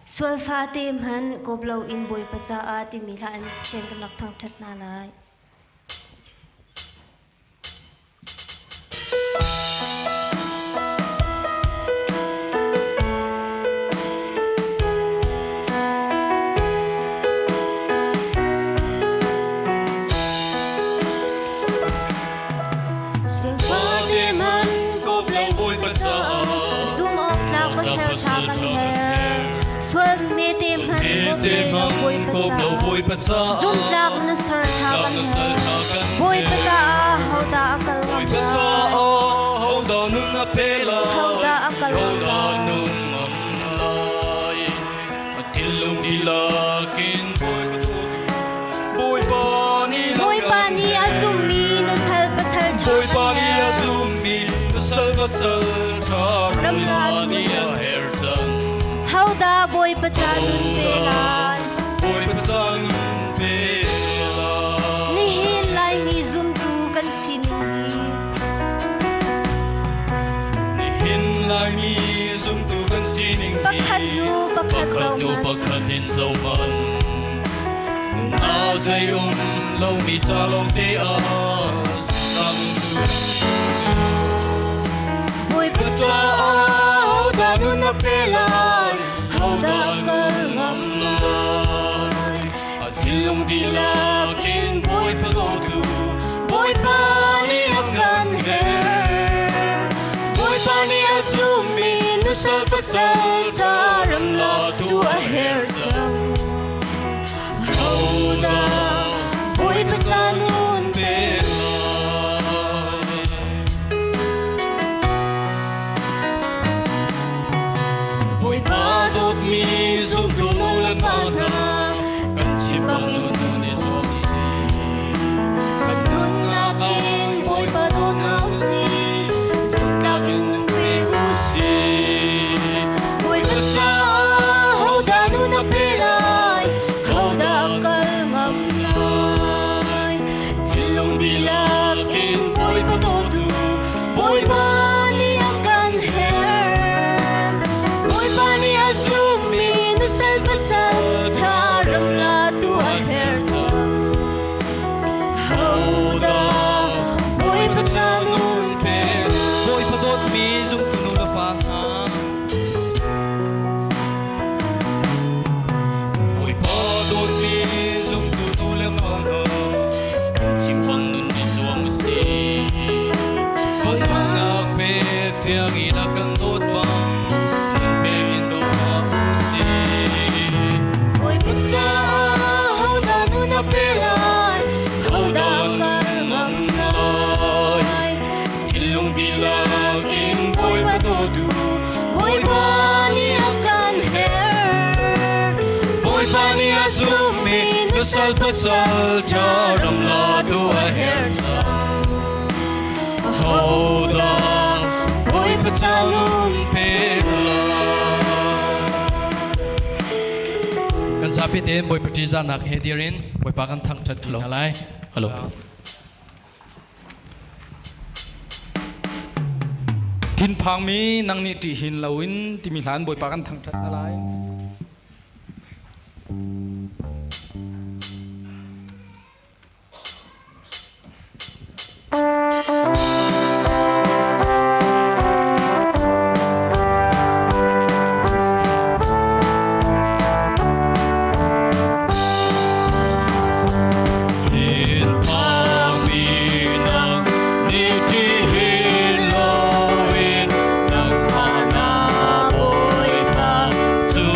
Sual fate hmanh kawp loin Bawipa caah timi hla an Pathian kan rak thangṭhat hna lai. Zumtlak na ser tha kan her. Bawipa caah hodah a kal ngam lai? Hodah a kal ngam lai? Bawipa nih a zummi na sal pasal ṭha kan herh. Ramla Hodah Bawipa ca nun pe lai? Nihin Laimi zumtu kan sining hi. Nihin Laimi zumtu kan sining hi. Pakhat hnu pakhat zohman. Pakhat in zohman. Nunau zei um lomi ca lawng te ah Bawipa caah hodah nun a pe lai? Hodah kal ngam lai? A thinlung dihlak in Bawipa dawtu Bawipa nih a kan herh. Bawipa nih a zummi nusal pasal ca ram latu a herh cang. Hodah Bawipa ca nun pe lai? Bawipa dawtmi zumtu nu le pa hna kan chim bang nun i zuam si. Kan nunnak in Bawipa dawt hna usih, zumhtlak in nun ve usih. Bawipa caah hodah nun a pe lai, hodah a kal ngam lai? Thinlung dihlak in Bawipa dawtu, Bawipa nih a kan herh. Bawipa nih a zummi nusal pasal ṭha ram latu a herh cang. Hodah Bawipa ca nun pe Bawipa dawtmi zumtu nu le pa hna Bawipa dawtmi zumtu nu le pa hna kan chim bang nun i zuam usih. Dawtnak pe tiang in a kan dawt bang nun pek in daw hna usih. Bawipa caah hodah nun a pe lai, hodah kal ngam lai? Thinlung dihlak in Bawipa dawtu, Bawipa nih a kan herh. Bawipa nih a zummi nusal pasal ṭha ram latu a herh cang. Hodah Bawipa ca nun pe lai? Kan zapi tein Bawipa ṭihzahnak he dir in Bawipa kan thangṭhat ṭi hna lai. Hello. Thinphangmi nang nih ṭih hin loin timi hlan Bawipa kan thangṭhat hna lai. Thinphangmi nang nih ṭih loin nangmah na Bawipa cu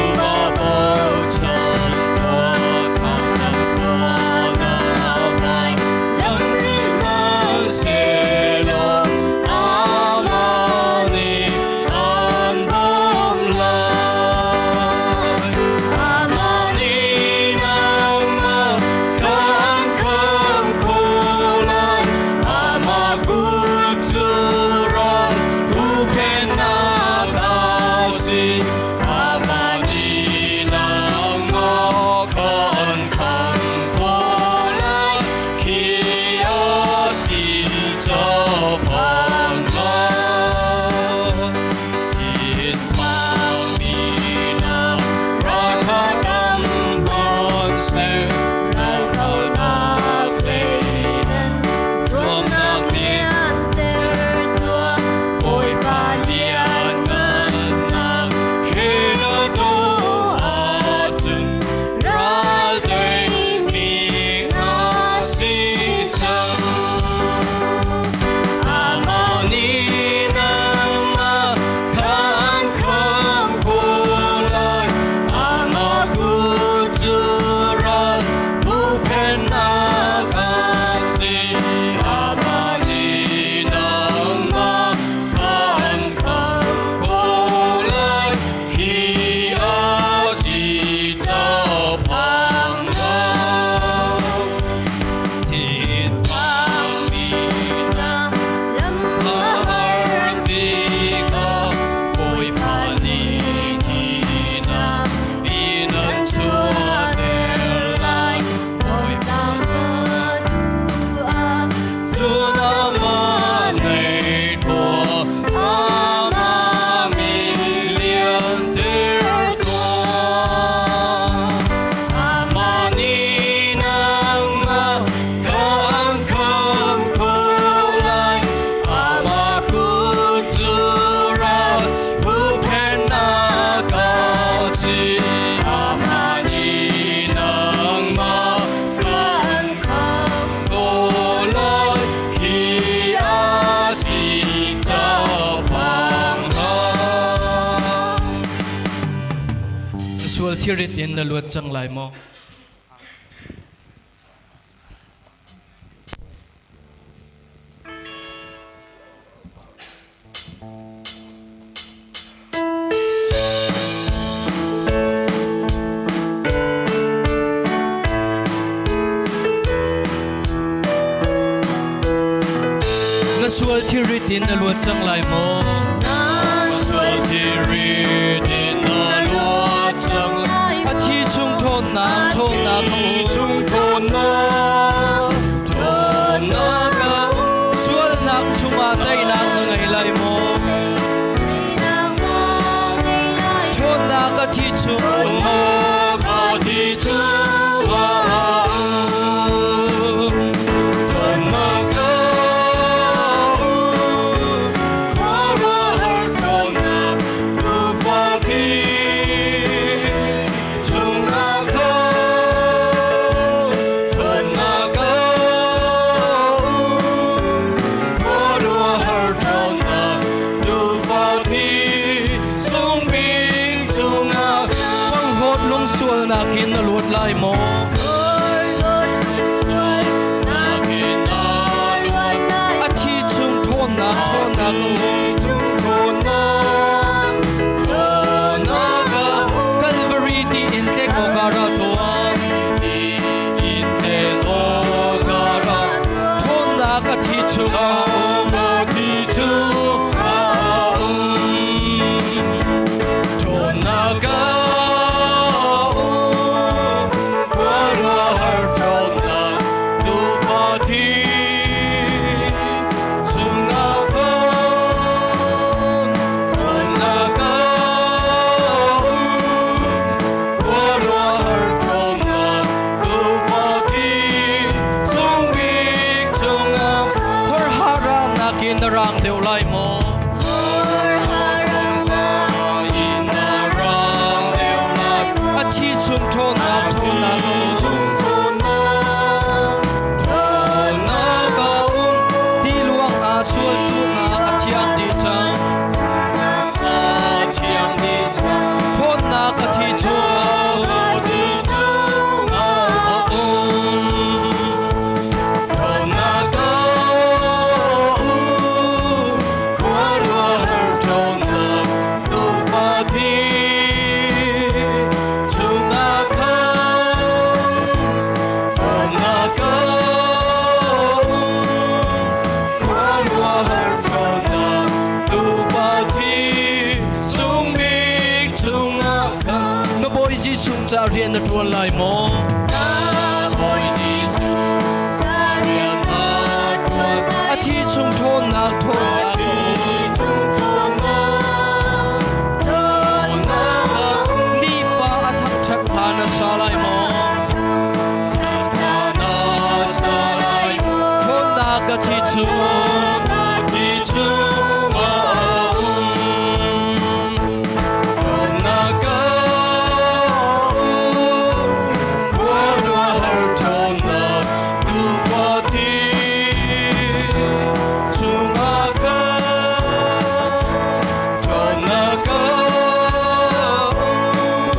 Thilrit in na luat cang lai maw? Na sual thilrit in na luat cang lai maw? Na sual thilrit in na luat cang lai A thi chung ṭhawnnak ṭhawnnak a um. chung ṭhawnnak ṭhawnnak a um. Sualnak chungah teinak na ngei lai maw? Teinak na ngei lai maw? Ṭhawnnak a thi chung Ṭhawnnak a thi chungah a um. Ṭhawnnak a um. Khuaruahhar ṭhawnnak Tuufa thi chungah kho ṭhawnnak a um. Khuaruahhar ṭhawnnak Tuufa thi sungbik chungah Porhlawt lungsualnak in na luat lai maw? Porhlawt lungsualnak in na luat lai A thi chung ṭhawnnak ṭhawnnak a um. Ṭhawnnak Ṭhawnnak a um. Calvary ti in tlek awk ah ra tuah. Ti in tlek awk ah ra. Ṭhawnnak a thi chung a um. A thi chung a um. Ṭhawnnak a um. Khuaruahhar ṭhawnnak Tuufa thi chungah khan ṭhawnnak a um. Khuaruahhar ṭhawnnak Tuufa thi sungbik chungah Horharamnak in na rang deuh lai maw? Khuaruahharnak In na rang deuh lai maw? A thi chung ṭhawnnak ṭhawnnak a um. Ṭhawnnak Ṭhawnnak a um. Ti luang ah sual tuhnak a thiang dih cang. Ṭhawnnak A thiang dih cang. Ṭhawnnak a thi chung a thi chungah a um. Ṭhawnnak a um. Khuaruahhar ṭhawnnak Tuufa thi chungah khan ṭhawnnak a um. Khuaruahhar ṭhawnnak Tuufa thi sungbik chungah khan Na Bawi Jesuh ca rian na ṭuan lai maw? Na Bawi Jesuh ca rian na ṭuan lai A thi chung ṭhawnnak ṭhawnnak A thi chung ṭhawnnak ṭhawnnak a um. Nifa a thangṭhat hla na sa lai maw? Thangṭhat hla Na sa lai maw? Ṭhawnnak a thi chung A thi chung a um. Ṭhawnnak a um. Khuaruahhar ṭhawnnak Tuufa thi chungah khan ṭhawnnak a um.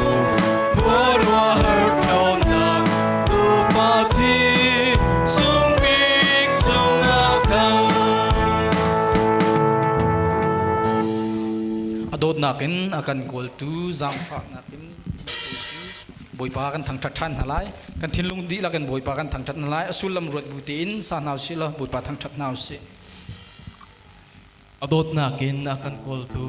Khuaruahhar ṭhawnnak Tuufa thi sungbik chungah khan A dawtnak in a kan kawltu zaangfahnak in Bawipa kan thangṭhat ṭhan hna lai. Kan thinlung dihlak in Bawipa kan thangṭhat hna lai. A sullam ruat bu tein sa hna usih law Bawipa thangṭhat hna usih. A dawtnak in a kan kawltu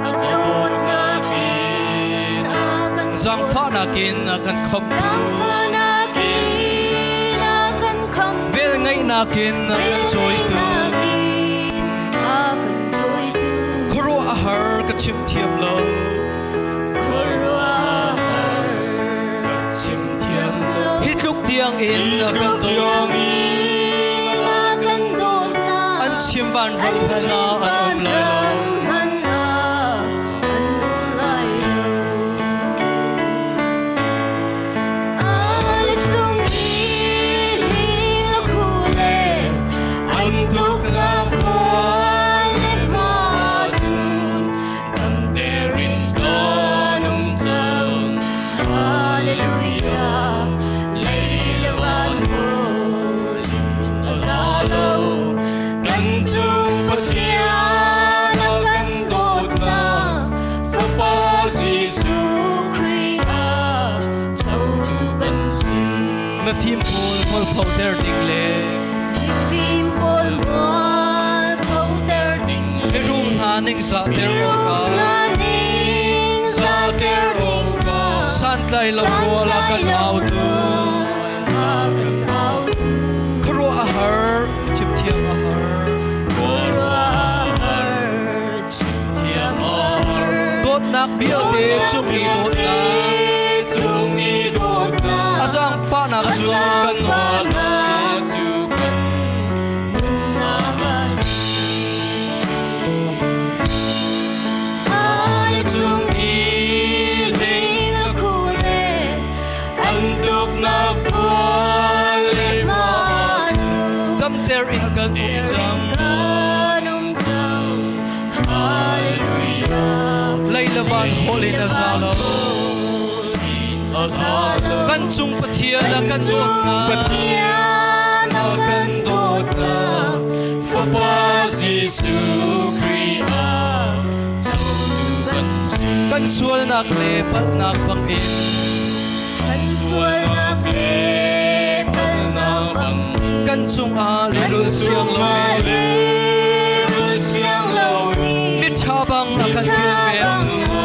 A dawtnak in a kan zaangfahnak in a kan khamhtu Zaangfahnak in a kan khamhtu velngeihnak in a kan cawitu Velngeihnak in a kan cawitu khuaruah a har ka chim thiam lo Khuaruahhar ka chim thiam lo hi tluk tiang in a kan dawt in a kan dawtnak an chim vanram hmanh ah an um lai lo hmanh ah an um lai lo. An cung i hling le khu le Mifim pawl mualphoter ding le Mifim pawl mualphoter ding le mirum hna ningzahter Mirum awkah hna ningzahter awkah santlai lo rual a kan autu a kan autu. Khuaruah a har, chimthiam a har. Khuaruah a har, chimthiam a har. Dawtnak vialte cung i dawtnak, Cung i dawtnak, a zaangfahnak cu kan zaangfahnak cu kan nunnak a si. Ai cung i ling a khu le an tuknak fual le ma cu Damter in kan um cang. kan um cang. Hallelujah. Lei le van holh in a za lo. A za lo. Kan cung Pathian a kan dawtnak. Pathian a kan dawtnak, Fapa Jesuh Khrih ah cotu kan si. Kan sualnak le palhnak bangin Kan sualnak le palhnak bangin kan cungah lehrulh siang loin lehrulh siang loin miṭha bang a kan kilvengtu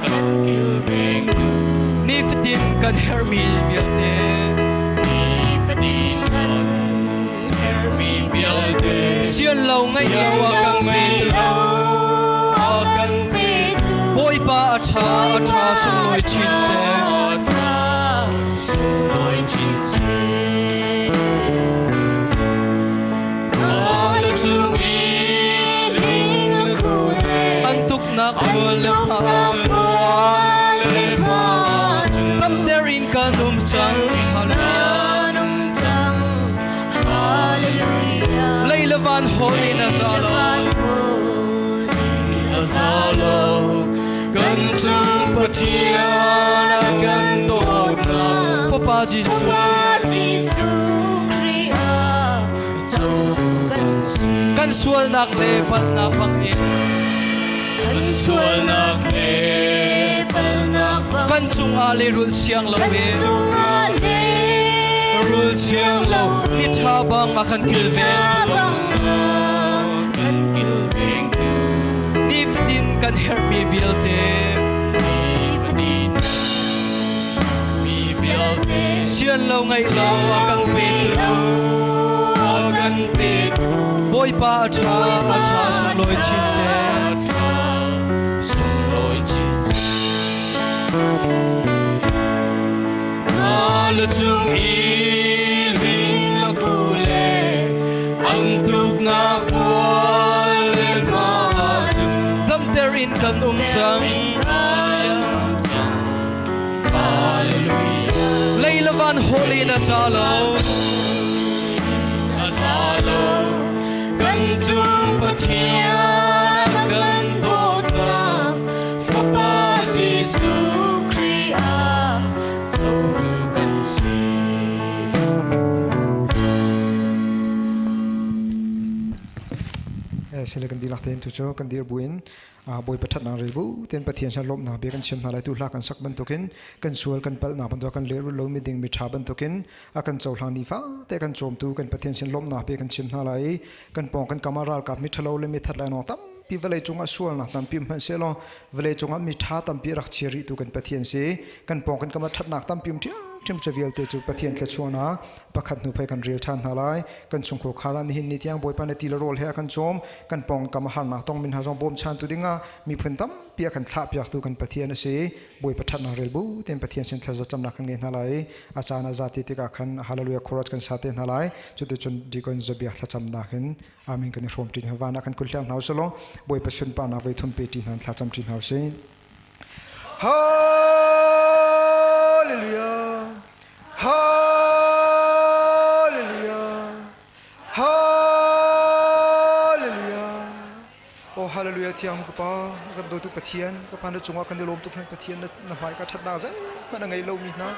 kan kilvengtu nifatin kan herhmi vialte nifatin kan herhmi vialte sian lo ngeih lo a kan petu a kan petu Bawipa a ṭha a ṭha sunglawi chin seh. Sunglawi chin seh. Al cung i ling a khu le An tuknak mual le hma cu le hma cu Damter in kan um cang. Hallelujah. kan um cang. Hallelujah. Lei le van holh in a za lo. A za lo. Kan cung Pathian a kan dawtnak. Fapa Jesuh Fapa Jesuh Khrih ah cotu kan si. kan sualnak le palhnak bangin Kan sualnak le palhnak bang kan cungah lehrulh siang kan loin cungah rul siang lo miṭha bang a kan kilveng bang kan kilvengtu nifatin kan herhmi vialte nifatin mi vialte sian lo ngeih lo a kan petu a kan petu Bawipa a ṭha a ṭha sunglawi chin seh. Sunglawi chin seh. Al cung i ling a khu le an tuknak fual le hma cu Damter in kan um cang. Hallelujah. Lei le van holh in a za lo. A za lo. Kan cung Pathian a kan dawtnak, Fapa Jesuh Khrih ah cotu kan si. Sile kan dihlak tein tu cu kan dir buin Bawipa ṭhatnak rel bu tein Pathian sin lawmhnak bia kan chim hna lai. Tu hla kan sak bantukin kan sual kan palhnak bantuk kan lehrulh lomi ding mi ṭha bantukin a kan cohlang ni fate kan cawmtu kan Pathian sin lawmhnak bia kan chim hna lai i kan pawng kan kam ah ralkap mi ṭhalo le mi that lai nawng tampi vawlei cungah sualnak tampi hmanh sehlaw vawlei cungah mi ṭha tampi rak chia rihtu kan Pathian si. Kan pawng kan kam ah ṭhatnak tampi um ṭhiamṭhiam cu vialte cu Pathian thluachuahnak pakhat hnu phei kan rel ṭhan hna lai. Kan chungkhur khar ah nihin ni tiang Bawipa na ti le rawl he a kan cawm. Kan pawng kam a harnak tong min hna zong bawmchantu dingah miphun tampi a kan thlahpiaktu kan Pathian a si. Bawipa ṭhatnak rel bu tein Pathian sin thlacam camnak kan ngei hna lai i a caan a zati tikah khan Hallelujah chorus kan sa te hna lai. Cuticun Deacon Zabiak thlacamnak in Amen kan i hrawm ṭi hna. Van ah kan kut hliang hna usih law Bawipa sunparnak voi thum pe ṭi hna thlacam ṭi hna usih. Hallelujah. Hallelujah. Hallelujah. Oh hallelujah. Hallelujah thiang ka pa kan dawtu Pathian ka pa na cungah kan i lawm tuk hna Pathian na hmai ka thatnak zeihmanh a ngei lomi hna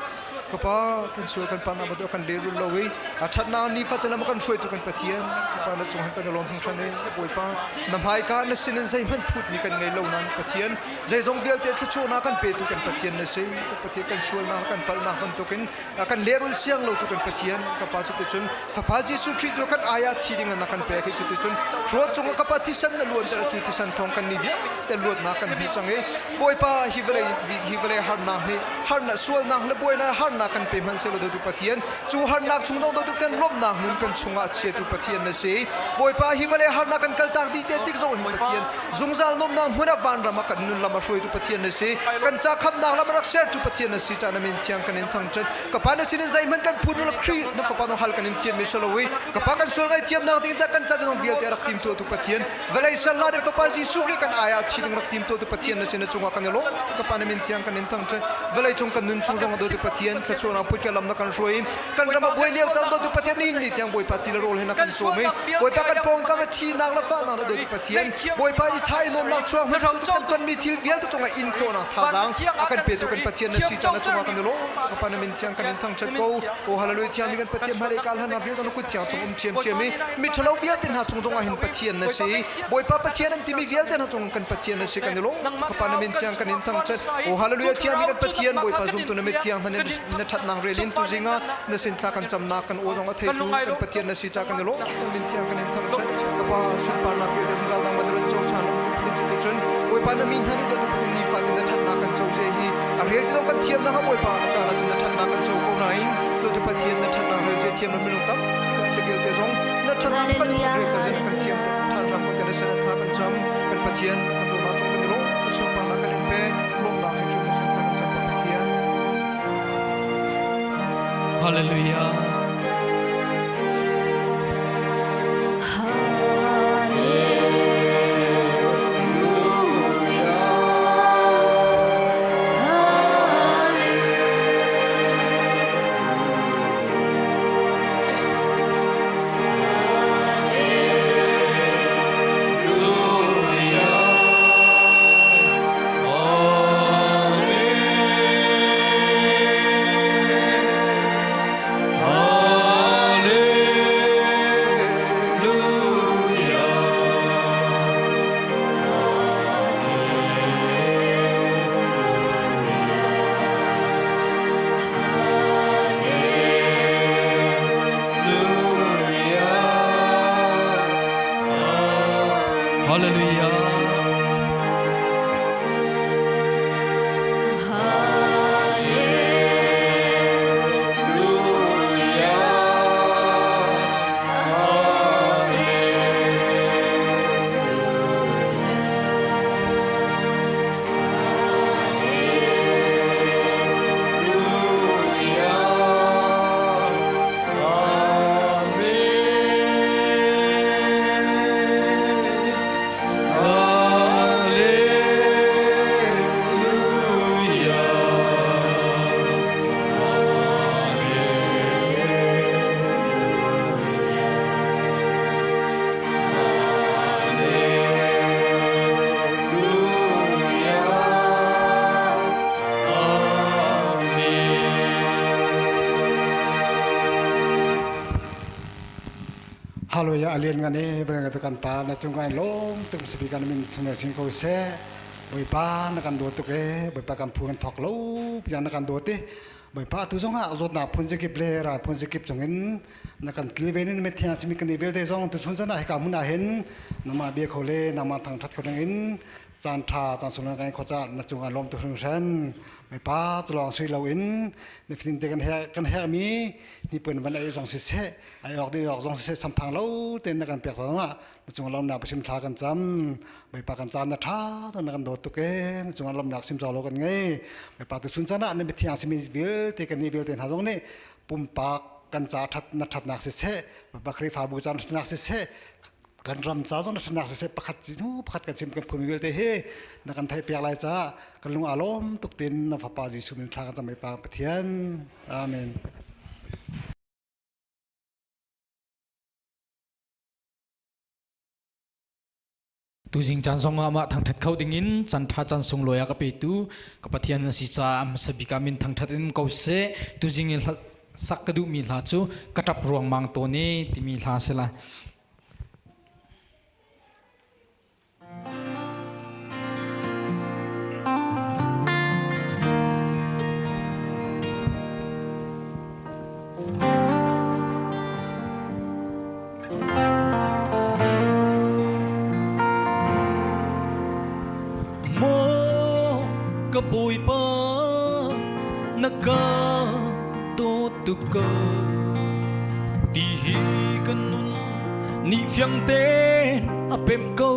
ka pa kan sual kan pa na bantuk kan lehrul lo i a thatnak ni fatin lam kan hruaitu kan Pathian ka pa na cungah kan i lawm hringhran i Bawipa na hmaika na sinin zeihmanh phutmi kan ngei lo nain Pathian zeizong vialte thluachuahnak kan petu kan Pathian na si kan Pathian kan sualnak kan palhnak bantukin kan lehrul siang lo tu kan Pathian ka pa cu ticun fapa Jesuh Khrih cu kan ai ah thi ding na kan pek i cu ticun ruat cung ka pa thisen na luan ter cu thisen thawng kan ni vialte luatnak kan hmu cang i Bawipa hi vawlei hi vawlei harnak nih harnak sualnak le buainak harnak kan pe hmanh selaw dawtu Pathian cu harnak chung dong dawtu ten lawmhnak nun kan chungah chiatu Pathian na si Bawipa hi vawlei harnak kan kaltak dih te tik zong hin Pathian zungzal nuamnak hmun ah vanram ah kan nun lam a hruaitu Pathian na si kan ca khamnak lam a rak sertu Pathian na si ca na min thiang kan in thangṭhat ka pa na sinin zeihmanh kan phun lo Khrih na fapa no hal kan in thiam mi silo i ka pa kan sual ngaihthiamnak ding ca kan ca zong vialte rak tim tu Pathian vawlei sal la fapa Jesuh Khrih kan ai ah thi ding rak tim tu Pathian na sin na cungah kan i lawm ka pa na min thiang kan in thangṭhat vawlei cung kan nun chung zong dawtu Pathian thluachuahnak phut ke lam na kan hruai kan ram a buai lio caan dawtu Pathian ni ni tiang Bawipa ti le rawl he na kan cawm i Bawipa kan pawng kam a thihnak le fahnak le dawtu Pathian Bawipa i tha i nuamnak chuak hmanh kan tonmi thil vialte cungah in khawhnak thazaang a kan petu kan Pathian na si caan na cungah kan i lawm ka pa na min thiang kan in thangṭhat ko o hallelujah thiangmi kan Pathian hmailei kal hlannak vialte na kut thiang chung um ṭhiamṭhiam i miṭhalo vialte hna cung zongah hin Pathian na si Bawipa Pathian an timi vialte hna cung kan Pathian na si kan i lawm ka pa na min thiang kan in thangṭhat o hallelujah thiangmi kan Pathian Bawipa zumtu na mit thiang hna na ṭhatnak rel in tuzing ah na sin thla kan camnak kan aw zong a theitu kan Pathian na si ca kan i lawm min thiang kan in thangṭhat ka pa sunparnak vialte zungzal nangmah na run co ṭhan Pathian cu ticun Bawipa na mi hna nih dawtu Pathian nifatin na ṭhatnak kan co ze hi a rel ci zong kan thiam nak Bawipa a caan ahcun na ṭhatnak kan co ko nain dawtu Pathian na ṭhatnak rel zia thiam lo minung tam tuk ci vialte zong na ṭhatnak kan rel ter zia kan thiam ṭhan hram ko tiah na sin thla kan cam kan Pathian kan dawtnak cung kan i lawm kan sunparnak kan in pe lawmnak he Khrih na sin thla kan cam Pathian Hallelujah. Hallelujah. Hallelujah alien ngan e bang tu kan pa na chung kan lom tum sipi kan min chung sing ko se Bawipa na kan dawt tuk e Bawipa kan phu kan thok lo pian na kan dawt e Bawipa tu zong ah zawtnak phun zakip le ral phun zakip chung in na kan kilven in mithiang simi kan i vialte zong tu chun zan ah hika hmun ah hin nangmah bia kho le nangmah thangthat kho ding in caan tha caan sunglawi kan kho ca na cungah lawm tu hringhran pa culawng si lo in nifatin te kan he kan hermi hnipuan van ei zong siseh ai awk ding awk zong siseh samphang lo tein na kan pek zong ah na cungah lawmnak sim thla kan cam Bawipa kan caan na tha na kan dawt tuk e na cungah lawmnak sim lo kan ngei Bawipa tu sun caan ah na mithiang simi vialte kan nih vialte hna zong nih pumpak kan ca that na thatnak siseh Bawipa Khrihfabu ca na thatnak siseh kan ram ca zong na thatnak siseh pakhat nu pakhat kan chim kan phun vialte hi na kan theih piak lai caah kan lung aa lawm tuk tin na fapa Jesuh min thla kan cam pa Pathian amen Tuzing caan zong ah mah thangṭhat kho dingin caan ṭha caan sunglawi a ka petu ka Pathian na si caah a hmasa bik ah min thangṭhat in ko seh. Tuzing i sak ka duhmi hla cu ka ṭap ruangmang tawn i timi hla si lai. Maw ka Bawipa na ka dawt tuk ko ti hi kan nun nih fiang tein a pemh ko.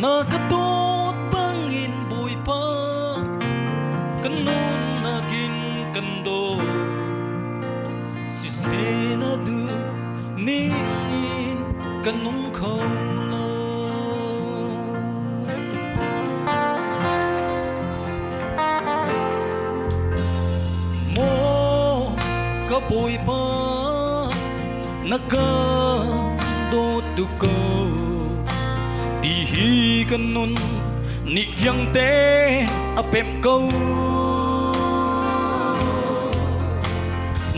Na ka dawt bangin Bawipa kan nunnak in kan dawt siseh na duh ning in kan nung kho lo. Maw ka Bawipa na ka dawt tuk ko ti hi kan nun nih fiang te a pemh ko.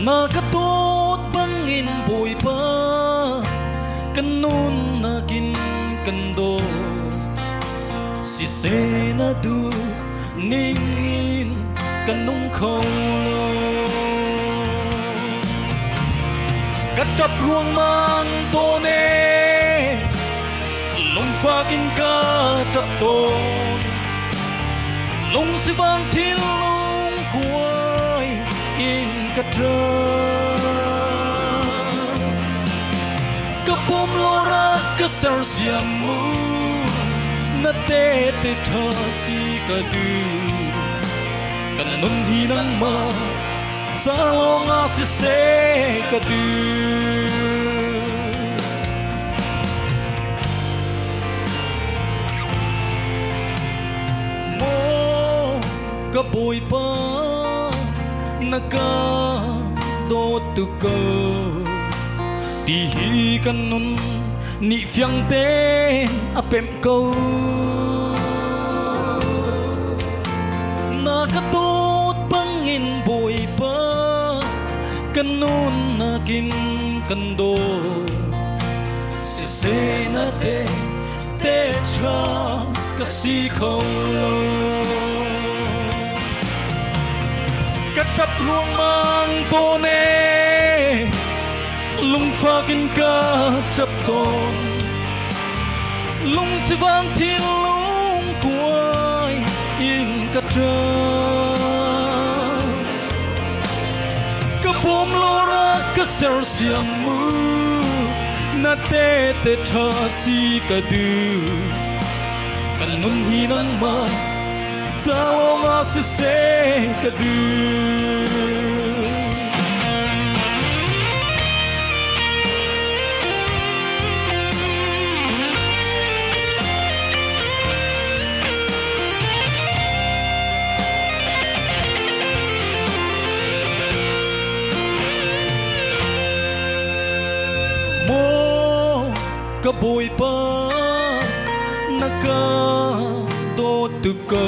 Na ka dawt bangin Bawipa kan nunnak in kan dawt siseh na duh ning in kan nung kho lo. Ka ṭap ruangmang tawn ee, lungfak in ka ṭap tawn. Lungsivang thinlung kuai in ka ṭap. Ka pum lora ka sersiam mu, na tehte ṭha si ka duh. Kan nun hi nangmah ca lawngah siseh ka duh. Maw ka Bawipa na ka dawt tuk ko ti hi kan nun nih fiang tein a pemh ko. Na ka dawt bangin Bawipa kan nunnak in kan dawt siseh na te te ṭha ka si kho lo. Ka ṭap ruangmang tawn ee, lungfak in ka ṭap tawn. Lungsivang thinlung kuai in ka ṭap. Ka pum lora ka sersiam mu, na tehte ṭha si ka duh. Kan nun hi nangmah ca lawngah siseh ka duh. Maw ka Bawipa na ka dawt tuk ko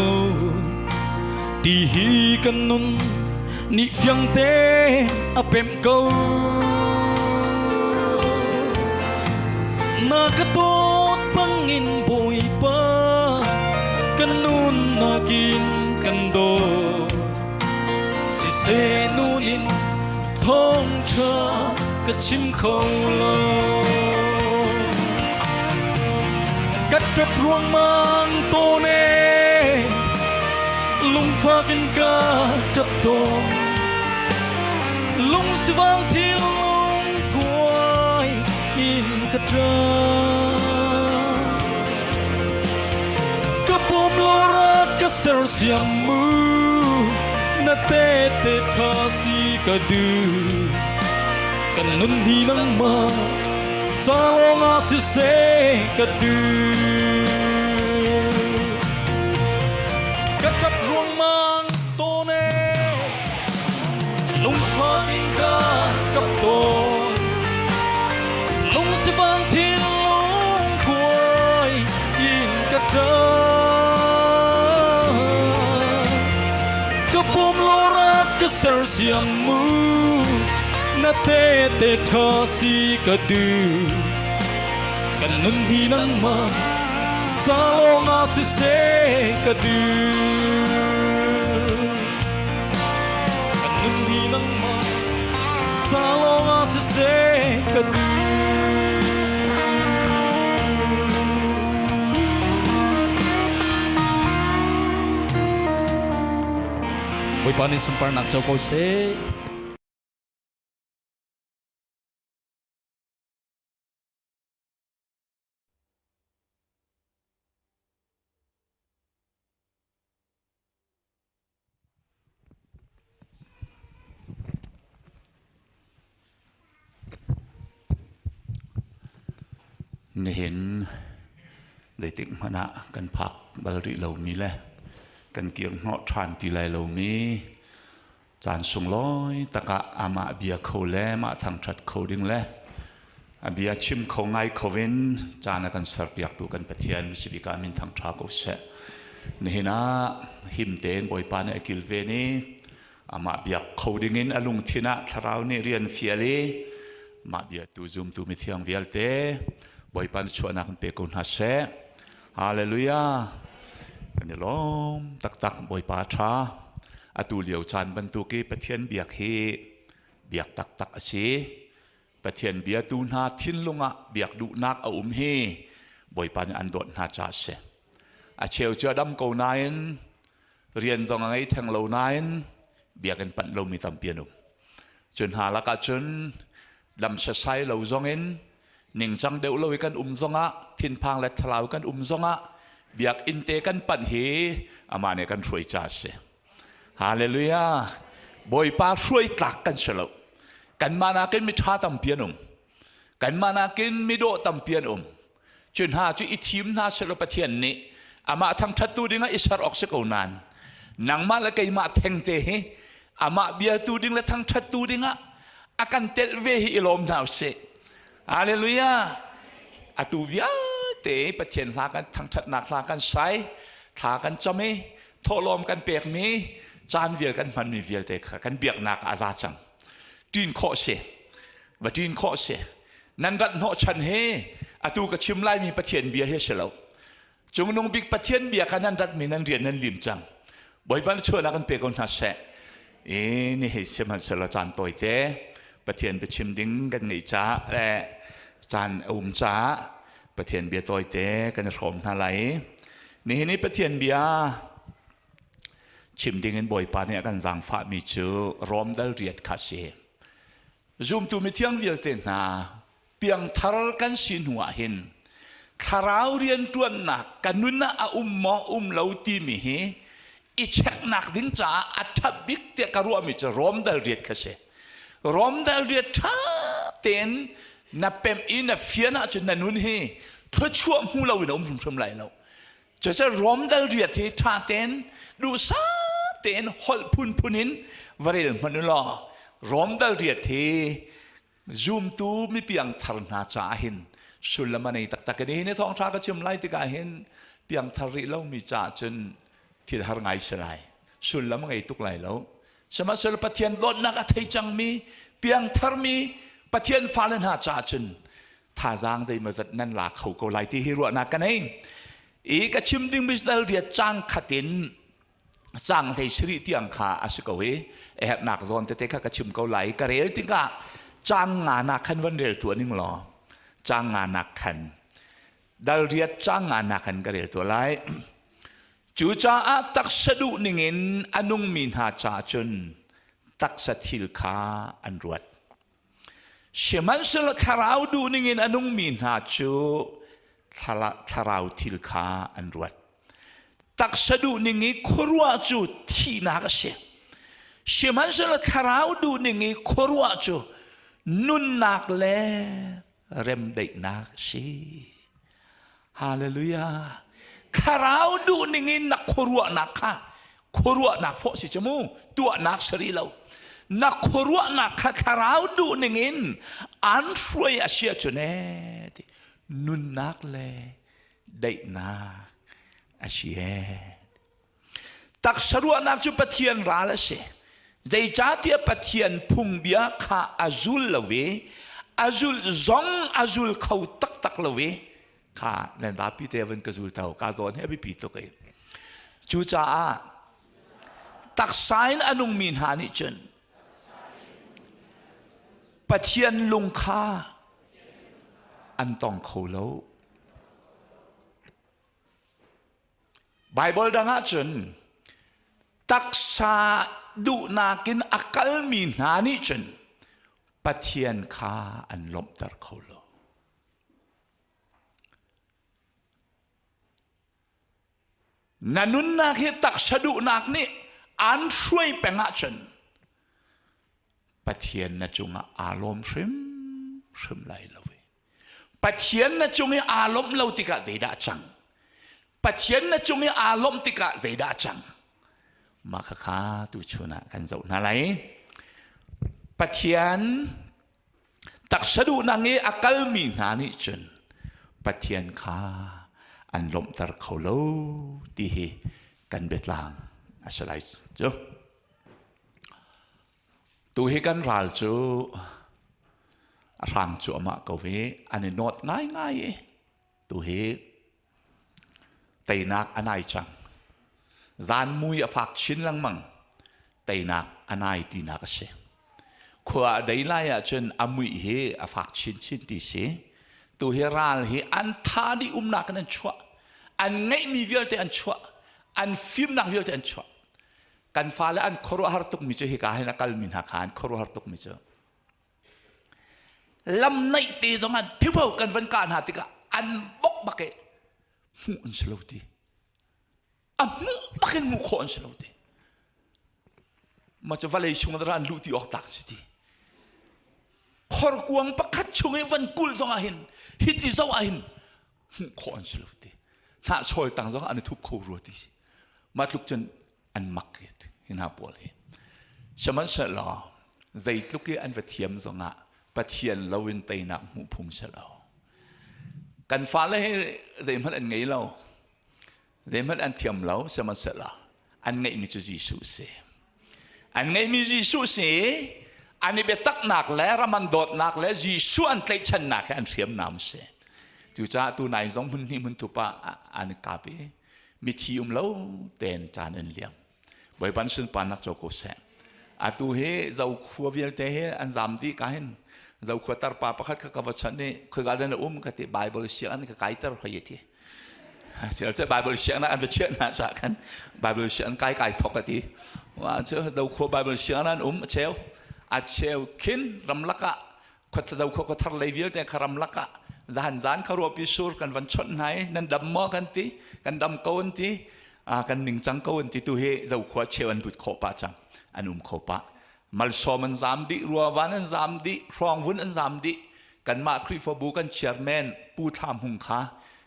ti hi kan nun nih fiang te a pemh ko. Na ka dawt bangin Bawipa kan nunnak in kan dawt siseh nun in thawngṭha ka chim kho lo. Ka ṭap ruangmang tawn ee, lungfak in ka ṭap tawn. Lungsivang thinlung kuai in ka ṭap. Ka pum lora ka sersiam mu, na tehte ṭha si ka duh. Kan nun hi nangmah ca lawngah siseh ka duh. Ka ṭap ruangmang tawn ee, lungfak in ka ṭap tawn. Lungsivang sersiam mu na te tha si ka du kan nun hi nangmah ca lawngah siseh ka du kan nun hi nangmah ca lawngah siseh ka du. Bawipa nih sunparnak co ko seh. Nihin zeitik hmanh ah kan phak bal rih lomi le kan kir hnawh ṭhan ti lai lomi caan sunglawi takah amah bia kho le mah thangṭhat kho ding le a bia chim kho ngai kho in caan a kan serpiaktu kan Pathian sibik ah min thangṭha ko seh. Nihin ah him tein Bawipa nih a kilven i amah biak kho dingin a lungthin ah thlarau nih rian fial i mah biatu zumtu mithiang vialte Bawipa nih chuahnak in pe ko hna seh. Hallelujah. Kan i lawm taktak Bawipa ṭha. Atu lio caan bantuk i Pathian biak hi biak taktak a si. Pathian biatu hna thinlung ah biak duhnak a um hi Bawipa nih an dawt hna caah a si. A cheu cu a dam ko nain rian zong a ngei theng lo nain biakinn panh lomi tampi an um. Cu hna lakah cun lam sasai lo zongin ningcang deuh lo i kan um zongah thinphang le thlarau kan um zongah biakinn te kan panh hi amah nih kan hruai ca a si. Hallelujah. Bawipa hruai tlak kan si lo. Kanmah nakin mi ṭha tampi an um. Kanmah nakin mi dawh tampi an um. Cu hna cu i thim hna selaw Pathian nih amah thangṭhattu dingah i ser awk si ko nain nangmah le keimah thengte hi amah biatu ding le thangṭhattu dingah a kan telh ve hi i lawm hna usih. Hallelujah. Atu vialte Pathian hla kan thangṭhatnak hla kan sai, thla kan cam i thawhlawm kan pekmi caan vial kan hmanmi vialte kha kan biaknak ah a za cang. Ṭin khawh si. Va ṭin khawh si. Nan rat hnawhchan hi atu ka chim laimi Pathian bia hi a si lo. Cungnung bik Pathian bia kha nan ratmi nan rian nan lim cang. Bawipa na chuahnak kan pe ko hna seh. I ni hei sihmanhsehlaw caan tawite Pathian biachim ding kan ngeih caah le caan a um caah Pathian bia tawite kan i hrawm hna lai. Nihin i Pathian bia chim ding in Bawipa nih a kan zaangfahmi cu Rom dal riat kha a si. Zumtu mithiang vialte hna, piangthar kan si hnu ah hin thlarau rianṭuannak ka nun ah a um maw um lo timi hi i cheknak ding caah a ṭha bik tiah ka ruahmi cu Rom dal riat kha si. Rom dal riat ṭha tein na pemh i na fian ahcun na nun hi thluachuah hmu loin a um hrimhrim lai lo. Cucu Rom dal riat hi ṭha tein duhsah tein holh phunphun in va rel hmanh u law Rom dal riat hi zumtu mipiang thar hna caah hin sullam a nei taktak. Nihin ni thawngṭha ka chim lai tikah hin piangthar rih lomi caah cun thil har ngai si lai. Sullam a ngei tuk lai lo. Sihmanhsehlaw Pathian dawtnak a thei cangmi piangtharmi Pathian fale hna caah cun thazaang zeimawzat nan la kho ko lai ti hi ruahnak ka nei. I ka chim ding misdal riat cang khat in cang hlei siri tiang kha a si ko i herhnak zawn tete kha ka chim ko lai. Ka rel tikah cang nga nak khan van rel tuah ning law cang nga nak khan dal riat cang nga nak khan ka rel tuah lai. Cucaah taksa duh ningin a nungmi hna caah cun taksa thil kha an ruat. Sihmanhsehlaw thlarau duhning in a nungmi hna cu thlarau thil kha an ruat. Taksa duhning i khuaruah cu thihnak a si. Sihmanhsehlaw thlarau duhning i khuaruah cu nunnak le remdaihnak a si. Hallelujah. Thlarau duhning in na khuaruahnak kha khuaruahnak fawh si cu mu tuahnak si rih lo. Na khuaruahnak kha thlarau duhning in an hruai a si ahcun ee ti nunnak le daihnak a si ee. Taksa ruahnak cu Pathian ral a si. Zeicahtiah Pathian phungbia kha a zul lo i a zul zong a zul kho taktak lo i kha nan vapi te van ka zul to ka zawn hi a biapi tuk i cucaah taksa in a nungmi hna nih cun Pathian lung kha an tong kho lo. Baibal dang ah cun taksa duhnak in a kalmi hna nih cun Pathian kha an lawmhter kho lo. Na nunnak hi taksa duhnak nih aan hruai peng ahcun Pathian na cungah aa lawm hrimhrim lai lo. Pathian na cung i aa lawmh lo tikah zeidah cang? Pathian na cung i aa lawmh tikah zeidah cang? Mah khakha tuchun ah kan zoh hna lai. Pathian taksa duhnak i a kalmi hna nih cun Pathian kha an lawmhter kho lo ti hi kan biatlang a si lai cu. Tu hi kan ral cu a hrang cuahmah ko i an i nawt ngaingai i tu hi teinak a nai cang. Zan mui a fak chin lengmang. Teinak a nai tinak a si. Khua a dei lai ahcun a muih hi a fak chinchin ti si. Tu hi ral hi an tha dih umnak in an chuah. An ngeihmi vialte an chuah. An fimnak vialte an chuah. Kan fale an khuaruahhar tukmi cu hika hin a kalmi hna kha an khuaruahhar tukmi cu lam naih te zong an phipho kan van kah hna tikah an bok bak i hmuh an si lo ti a hmuh bak in hmuh khawh an si lo ti ma cu vawlei chung ah an luh ti awk tlak si ti khorkuang pakhat chung i van kulh zong ah hin hiti zong ah hin hmuh khawh an si lo ti hnahchawl tang zong an i thup kho rua ti si mah tluk cun an mak hi hna pawl hi sihmanhsehlaw zeitluk i an va thiam zongah Pathian lo in teinak hmuh phung si lo kan fale hi zeihmanh an ngei lo zeihmanh an thiam lo sihmanhsehlaw an ngeihmi cu Jesuh si an ngeihmi Jesuh si an i biataknak le ram an dawtnak le Jesuh an tlaihchannak hi an hriamnam si cucaah tu nai zong hmun hnih hmun thup ah an kap i mithi um lo ten caan an liam Bawipa sunparnak co ko seh atu hi zokhua vialte hi an zam dih ka hin zokhua tarpa pakhat kha ka va chanh i khoika dah na um ka ti Bible siang an ka kaiter hoi ti Sial cu Bible siang an va chiah hna ca khan Bible siang kai kai thok a ti wa cu zokhua Bible siang an um a cheu a cheu khin ramlak ah khua zokhua khua thar lei vialte kha ramlak ah zan zan kha ruahpi sur kan van chawnh hna i nan dam maw kan ti kan dam ko an ti kan ningcang ko an ti tu hi zokhua cheu an lut khawh pah cang an um kho pah malsawm an zam dih ruavan an zam dih hrawngvun an zam dih kanmah Khrihfabu kan chairman Pu Thlam Hung kha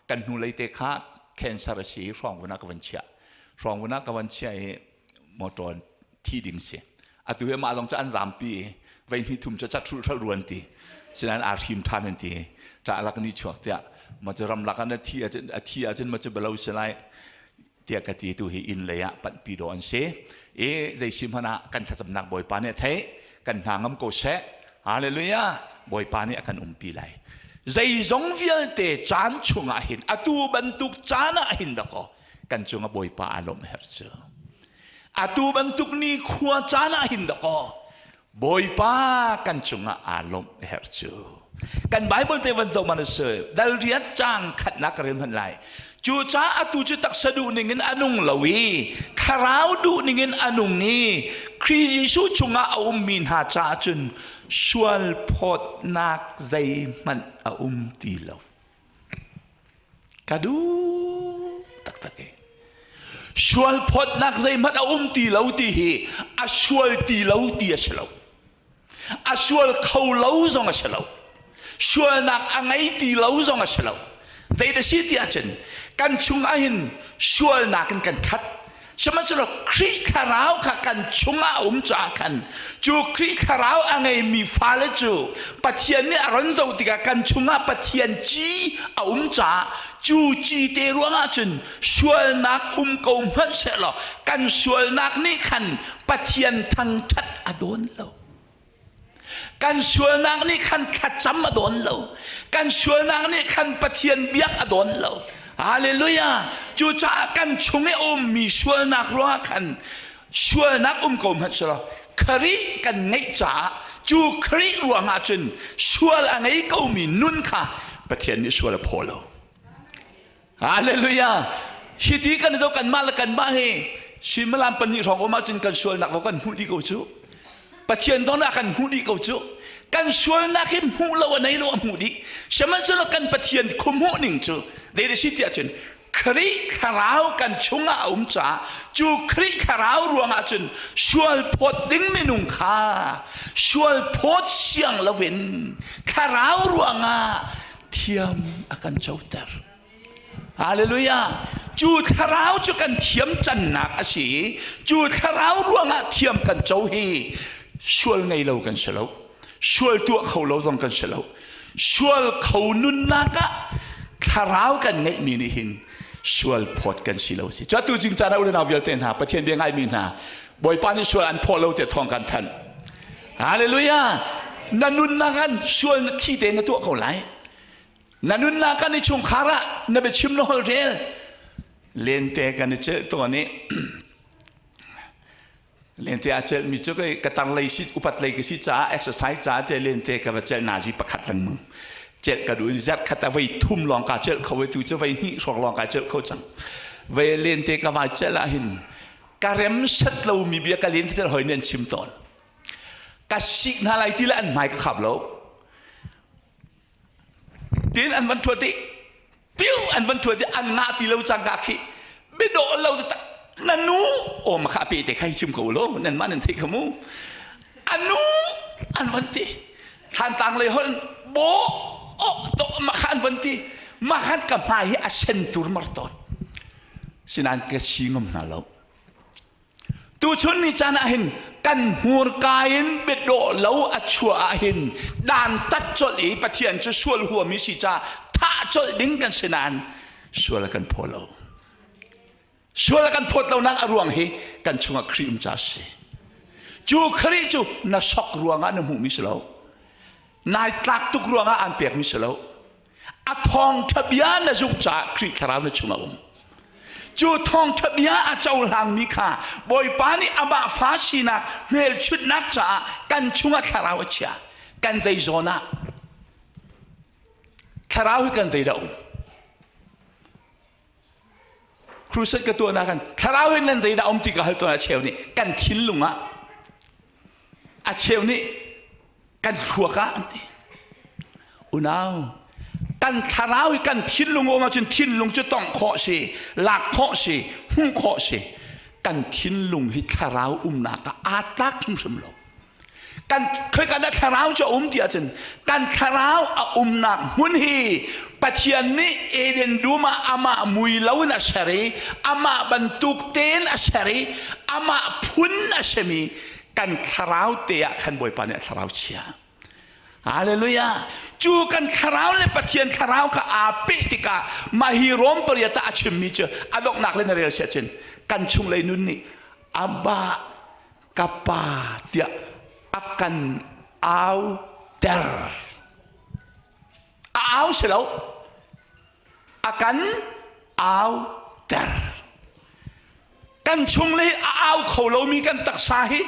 kan hnulei te kha cancer a si i hrawngvun ah ka van chiah hrawngvun ah ka van chiah i motor thi ding si atu hi mah zong cu an zampi i vei hnih thum cu cat hrulh hrulh ruan ti sinain aa hrim ṭhan an ti ṭah lak ni chuak tiah ma cu ramlak an a thi ahcun a thi ahcun ma cu balo si lai tiah ka ti tu hi inn lei ah panhpi dawh an si i zei si hmanh ah kan thlacamnak Bawipa nih a theih kan hna ngam ko seh hallelujah Bawipa nih a kan umpi lai zeizong vialte caan chungah hin atu bantuk caan ah hin dakaw kan cungah Bawipa aa lawmh her cu atu bantuk ni khua caan ah hin dakaw Bawipa kan cungah aa lawmh herh cu. Kan Bible te van zoh man a si. Dal riat cang khatnak ka rel hmanh lai. Cu caah atu cu taksa duh ning in a nung lo i thlarau duh ning in a nung i Khrih Jesuh chungah a ummi hna caah cun sual phawtnak zeihmanh a um ti lo. Ka duh taktak e. Sual phawtnak zeihmanh a um ti lo ti hi a sual ti lo ti a si lo. A sual kho lo zong a si lo. Sualnak a ngei ti lo zong a si lo. Zei da si ti ahcun kan chung ahhin sualnak in kan khat. Sihmanhsehlaw Khrih thlarau kha kan chungah a um caah khan cu Khrih thlarau a ngeimi fale cu Pathian nih a ron zoh tikah kan chungah Pathian ci a um caah Cu cite ruangah cun sualnak um ko hmanh sehlaw kan sualnak nih khan Pathian thangṭhat a dawn lo. Kan sualnak nih khan thlacam a dawn lo. Kan sualnak nih khan Pathian biak a dawn lo. Hallelujah! Cucaah kan chung i a ummi sualnak ruangah khan sualnak um ko hmanh sehlaw Khrih kan ngeih caah cu Khrih ruangah cun sual a ngei komi nun kha Pathian nih sual a phaw lo. Hallelujah! Hi ti kan zo kanmah le kanmah hi suimilam pahnih hrawng um ahcun kan sualnak ko kan hmuh dih ko cu. Pathian zong nih a kan hmuh dih ko cu. Kan sualnak hi hmuh lo a nei lo a hmuh dih. Sihmanhsehlaw kan Pathian khuhmuh ning cu zei si tiah cun Khrih thlarau kan chungah a um caah cu Khrih thlarau ruangah cun sual phawt ding minung kha sual phawt siang loin thlarau ruangah thiam a kan coter. Hallelujah! Cu thlarau cu kan thiam cannak a si i cu thlarau ruangah thiam kan co hi sual ngei lo kan si lo. Sual tuah kho lo zong kan si lo. Sual kho nunnak ah thlarau kan ngeihmi nih hin sual phawt kan si lo si. Cu tu jing caan ah u le nau vialte hna Pathian bia ngaimi hna Bawipa nih sual an phaw lo tiah thawng kan thanh. Hallelujah! Na nunnak an sual na thi te na tuah ko lai. Na nunnak kan i chungkhar ah na biachim na holh rel. Lente kan i celh tawn i lente a celhmi cu ka tar lei si upat lei ka si caah exercise caah te lente ka va celh nazi pakhat lengmang celh ka duh in zerh khat a vei thum lawng ka celh kho tu cu vei hnih hrawk lawng ka celh kho cang vei lente ka vai celh ah hin ka rem set lomi bia ka lente celh hoi nih an chim tawn ka sik hna lai ti le an hmai ka khap lo Tin an van thuat i tiu an van thuat i an ngah ti lo cang ka khi biadawh lo tak na nu aw ma kha pe te khai chim ko lo nan mah nan theih kha mu anu an van ti thantlang lei hon bo o to ma kha an van ti ma khan ka hmai hi a sen tur mar ton sinan ka si ngam hna lo Tuchun ni caan ah hin kan hmurka in biadawh lo a chuah ah hin dantat colh i Pathian cu sual huami si caah thah colh ding kan si nain sual a kan phaw lo. Sual a kan phawt lonak a ruang hi kan chungah Khrih um ca si. Cu Khrih cu na sok ruangah na hmuhmi si lo. Nai tlak tuk ruangah aan pekmi si lo. A thawngṭha bia na zumh caah Khrih thlarau na chungah um. Cu thawngṭha bia a cohlangmi kha Bawipa nih amah fa sinak hmelchunhnak caah kan chungah thlarau a chia. Kan zei zawn ah thlarau hi kan zeidah um? Crusade ka tuahnak kan thlarau hin nan zeidah um ti ka hal tawn a cheu nih kan thinlung ah a cheu nih kan thluak ah an ti unau kan thlarau i kan thinlung um ahcun thinlung cu tongh khawh si lak khawh si hmuh khawh si kan thinlung hi thlarau umnak ah aa tlak hrimhrim lo kan khoika dah thlarau cu a um ti ahcun kan thlarau a umnak hmun hi Pathian nih Eden dum ah amah mui lo in a ser i amah bantuk tein a ser i amah phun a simi kan thlarau te ah khan Bawipa nih a thlarau chia. Hallelujah. Cu kan thlarau le Pathian thlarau kha aa peh tikah mah hi Rom pariat ah a chimmi cu a donghnak le na rel siah cun kan chunglei nun nih Abba ka pa tiah a kan au ter. A au si lo. A kan au ter. Kan chung le a au kho lomi kan taksa hi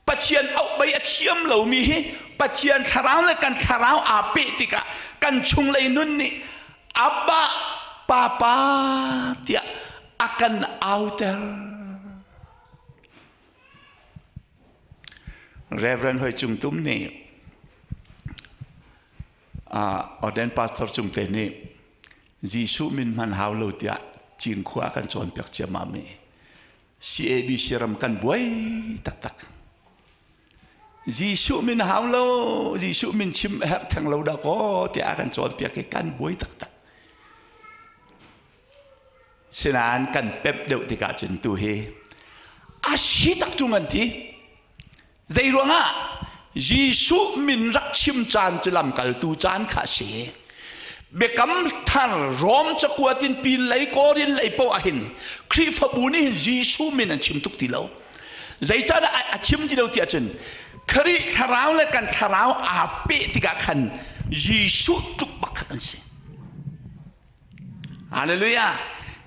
Pathian auh bei a thiam lomi hi Pathian thlarau le kan thlarau aa peh tikah kan chunglei nun nih Abba Papa tiah a kan auter. Reverend Hoi Cung Tum nih Orden Pastor Cung Te nih Jesuh min hman hau lo tiah Cinkhua kan cawnpiak ciammam i CABC ram kan buai taktak. Jesuh min hau lo, Jesuh min chim a herh theng lo dah kaw tiah kan cawnpiak i kan buai taktak. Sinain kan pemh deuh tikah cun tu hi a si tak ṭung an ti. Zei ruangah Jesuh min rak chim caan cu lamkaltu caan kha a si. Biakam thar Rom cakuat in pin lei Korin lei poah hin Khrihfabu nih hin Jesuh min an chim tuk ti lo. Zeicahdah a chim ti lo ti ahcun Khrih thlarau le kan thlarau aa peh tikah khan Jesuh tluk bak kha kan si. Hallelujah.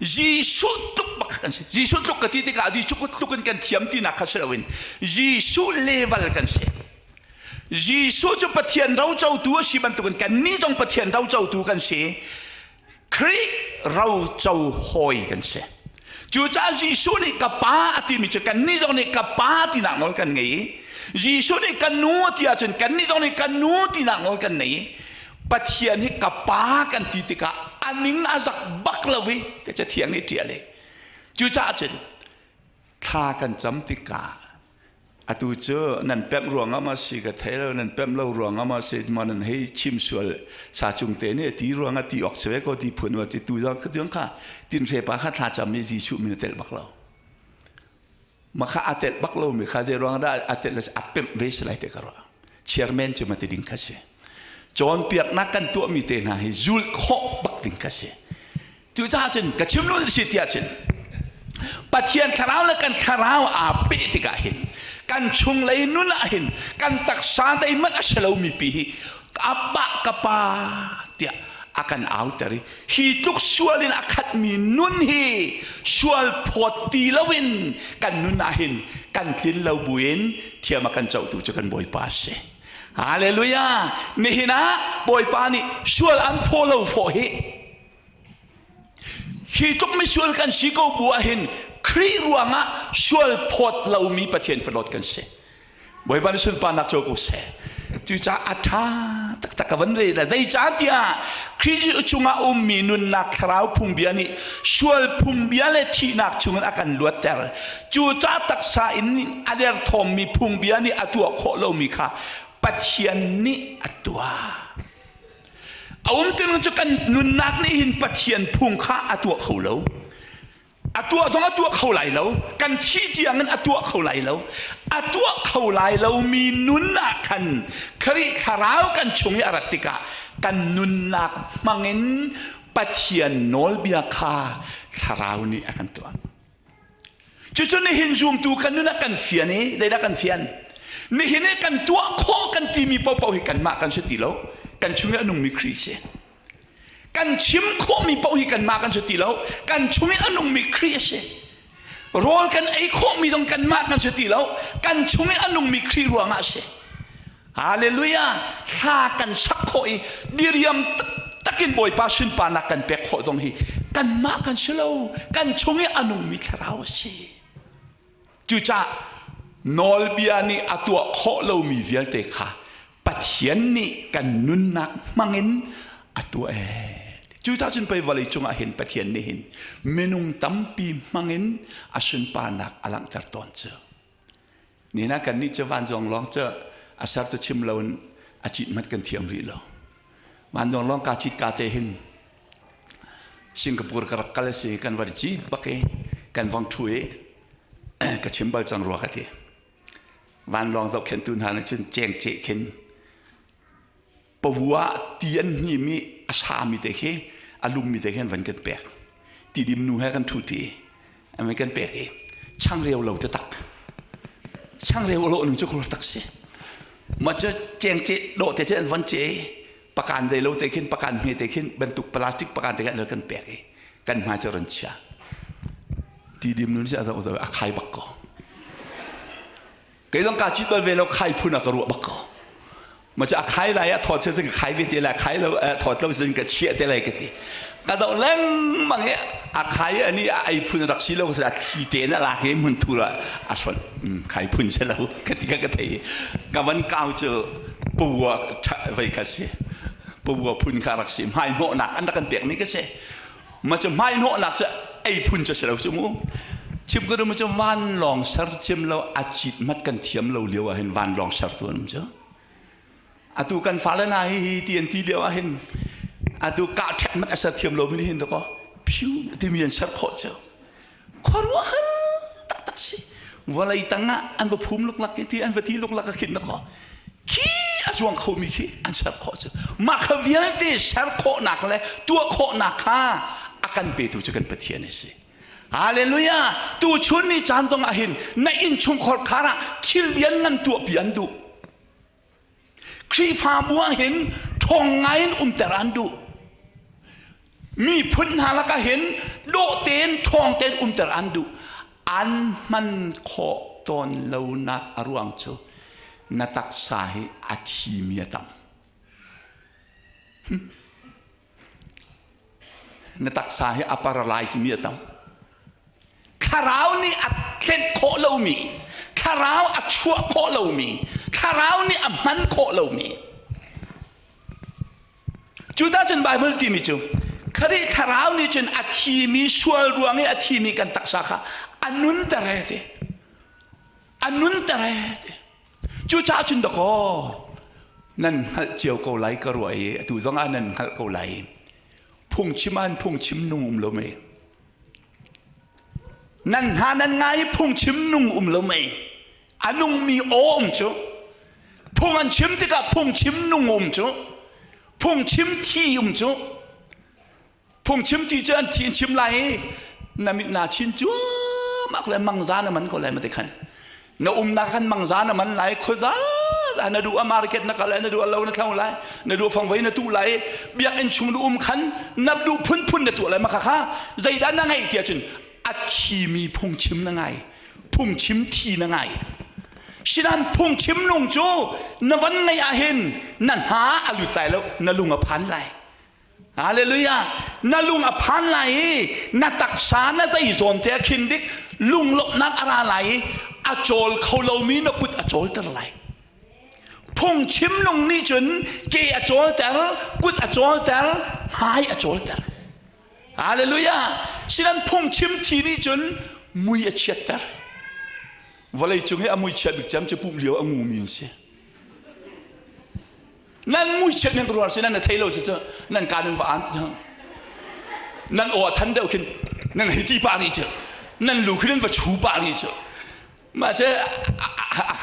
Jesuh tluk bak kha kan si. Jesuh tluk ka ti tikah Jesuh tluk in kan thiam tinak kha si loin Jesuh level kan si. Jesuh cu Pathian rocotu a si bantukin kannih zong Pathian rocotu kan si. Khrih roco hawi kan si. Cucaah Jesuh nih ka pa a timi cu kannih zong nih ka pa tinak nawl kan ngei i Jesuh nih ka nu a ti ahcun kannih zong nih ka nu tinak nawl kan ngei i Pathian hi ka pa kan ti tikah a ning a zak bak lo i ka cathiang nih ṭial i cucaah cun thla kan cam tikah Atu cu nan pemh ruangah maw si ka thei lo, nan pemh lo ruangah maw si maw nan hei chim sual sa cung te nih ti ruangah ti awk si ve ko ti phun wa ci tu zong ka zong kha tin hre pa kha thla cam mi Jesuh min a telh bak lo. Ma kha a telh bak lo mi kha zei ruang dah a telh a pemh ve si lai te ka ruah. Chairman cu ma ti ding kha si. Cawnpiaknak kan tuah mi te hna hi zul khawh bak ding kha si. Cucaah cun ka chim lu si tiah cun Pathian thlarau le kan thlarau aa peh tikah hin kan chunglei nun ah hin kan taksa zeihmanh a si lomi pi hi abba ka pa tiah a kan auter i hi tluk sual in a khatmi nun hi sual phawt ti loin kan nun ah hin kan tlin lo buin thiam a kan cohtu cu kan Bawipa a si. Hallelujah! Nihin ah Bawipa nih sual an phaw lo fawh hi Hi tluk misual kan si ko bu ahhin Khrih ruangah sual phawt lomi Pathian fadawt kan si. Bawipa nih sunparnak co ko seh. Cucaah a ṭha taktak ka van rel. Zeicahtiah Khrih chungah ummi nunnak thlarau phungbia nih sual phungbia le thihnak chungin a kan luatter. Cucaah taksa in a derthawmmi phungbia nih a tuah khawh lomi kha Pathian nih a tuah. A um ti cu kan nunnak nih hin Pathian phung kha a tuah kho lo. A tuah zong a tuah kho lai lo. Kan thih tiang in a tuah kho lai lo. A tuah kho lai lomi nun ah khan Khrih thlarau kan chung i a rat tikah kan nunnak hmangin Pathian nawlbia kha thlarau nih a kan tuah. Cucu nihin zumtu kan nun ah kan fian i zeidah kan fian? Nihin i kan tuah khawh kan timi paohpaoh hi kanmah kan si ti lo. Kan chung i a nungmi Khrih si. Kan chim khawhmi paoh hi kanmah kan si ti lo. Kan chung i a nungmi Khrih a si. Rawl kan ei khawhmi zong kanmah kan si ti lo. Kan chung i a nungmi Khrih ruangah a si. Hallelujah! Thla kan sak khawh i diriam takin Bawipa sunparnak kan pek khawh zong hi kanmah kan si lo, kan chung i a nungmi thlarau a si. Cucaah nawlbia nih a tuah khawh lomi vialte kha Pathian nih kan nunnak hmangin a tuah ee. Cucaah cun pei vawlei cungah hin Pathian nih hin minung tampi hmangin a sunparnak a langhter tawn cu. Nihin ah kannih cu vanzawng lawng cu a ser cu chim loin a cit hmanh kan thiam rih lo. Vanzawng lawng kaa cit ka te hin Singapore ka rak kal a si kan van cit bak i kan vang ṭhu i ka chim bal cang rua ka ti. Vanlawng zohkhenhtu hna nih cun cengceh khin pawua ti an hnim i a sami te khi a lummi te khi an van kan pek tidim nu he kan ṭhu ṭi an van kan pek i changreu lo te tak changreu lo ning cu khur tak si ma cu cheng ce dawh te cu an van ce pakan zei lo te khin pakan hme te khin bantuk plastic pakan te khin an kan pek i kan hmai cu ran chia tidim nun si a zoh zoh a khai bak ko Kei zong kaa cit bal ve lo khai phun ah ka ruah bak ko. Ma cu a khai lai ah thawt se ka khai ve te lai khai lo thawt lo sin ka chiah te lai ka ti. Ka zoh lengmang i a khai ani a ei phun rak si lo ka a thli te na lak i mun thu la a hron khai phun se lo ka ti ka ka thei. Ka van kau cu pawua vei kha si. Pawua phun kha rak si. Hmai hnawhnak an rak kan pek mi ka si. Ma cu hmai hnawhnak cu ei phun cu si lo cu mu chim ka dum cu vanlawng ser cim lo a cit mat kan thiam lo lio ah hin vanlawng ser tu an cu atu kan fale na hi hi ti an ti lio ah hin atu kah ṭhek mat a ser thiam lo mi hin ko phiu timi an ser khawh cu khuaruahhar taktak si vawlei tang ah an va phum luklak ti an va ti luklak a khin ko khi a cuang khomi khi an ser khawh cu. Mah kha vialte ser khawhnak le tuah khawhnak kha a kan petu cu kan Pathian a si. Hallelujah! Tu chun ni caan zong ah hin na innchungkhar khar ah thil lian ngan tuahpi an duh. Khrihfabu ah hin ṭhawng ngai in umter an duh. Miphun hna lakah hin dawh tein ṭhawng tein umter an duh. An hman khawh tawn lonak a ruang cu na taksa hi a thimi a tam. Na taksa hi a paralyze mi a tam. Thlarau nih a tlenh khawh lomi, thlarau a chuah khawh lomi, thlarau nih a hman khawh lomi. Cucaah cun Baibal timi cu Khrih thlarau nih cun a thimi sual ruang i a thimi kan taksa kha a nunter e ti. A nunter e ti. Cucaah cun dakaw nan hngalh cio ko lai ka ruah i atu zong ah nan hngalh ko lai. Phungchim ah phungchim nung um lo mei. Nan hna nan ngai i phungchim nung um lo mei. A nungmi aw um cu. Phung an chim tikah phungchim nung um cu. Phungchim thi um cu. Phungchim thi cu an thi in chim lai i na mit na chin cuahmah le mangza na man ko lai ma te khan. Na umnak khan mangza na man lai khuaza na duh a market na kal lai na duh a lo na thlo lai na duh fangvei na tuh lai biakinn chung na um khan na duh phunphun na tuah lai ma kha kha zeidah na ngeih tiah cun a thimi phungchim na ngai phungchim thi na ngai sinan phungchim nung cu na van ngeih ah hin na hna a lut lai lo na lung a phan lai Hallelujah. Na lung a phan lai i na taksa na zei zawn te a khin dik lunglawmhnak a ra lai i a cawl kho lomi na kut a cawlter lai. Phungchim lung nih cun ke a cawlter, kut a cawlter, hmai a cawlter. Hallelujah. Sinan phungchim thi nih cun mui a chiatter. Vawlei cung i a mui chiat bik cem cu pumh lio a ngumi an si. Nan muichiat nan ka ruar si nan na thei lo si cu nan ka nan va an ti nan aw a than deuh khin nan hei ti pah rih cu nan lu khi nan va chu pah rih cu mahse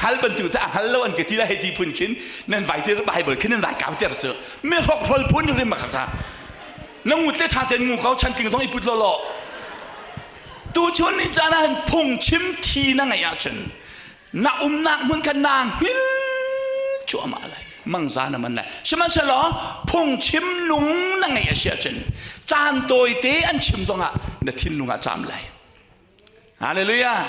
hal bantuk te a hal lo an ka ti la hei ti phun khin nan vai te Bible khin nan vai kau ter cu mi hrokhrol phun rim ma kha kha na ngut le tha ten ngu ko chan tling zong i put lo lo tu chun ni caan ah hin phungchim thi na ngeih ahcun na umnak hmun kha naa hngil cuahmah lai mangza na man lai sihmanhsehlaw phungchim nung na ngeih a si ahcun caan tawite an chim zongah na thinlung ah caam lai hallelujah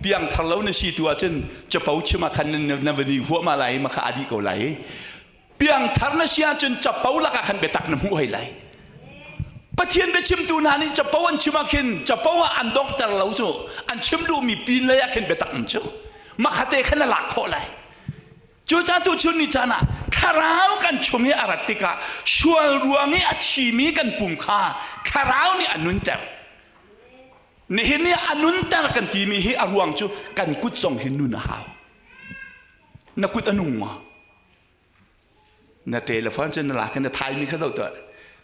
piangthar lo na si tu ahcun capo chim ah khan na va ni huahmah lai ma kha a dih ko lai piangthar na si ahcun capo lakah khan biatak na hmuh hoi lai Pathian biachimtu hna nih capo an chim ah khin capo ah an donghter lo cu an chim duhmi pin lei ah khin biatak um cu makhate khan na lak khawh lai cucaah tu chun ni caan ah thlarau kan chung i a rat tikah sual ruang i a thimi kan pum kha thlarau nih a nunter nihin ni a nunter kan timi hi a ruang cu kan kut zong hi nun a hau na kut a nung maw Na telephone cu na lak in na thai mi kha zoh tuah.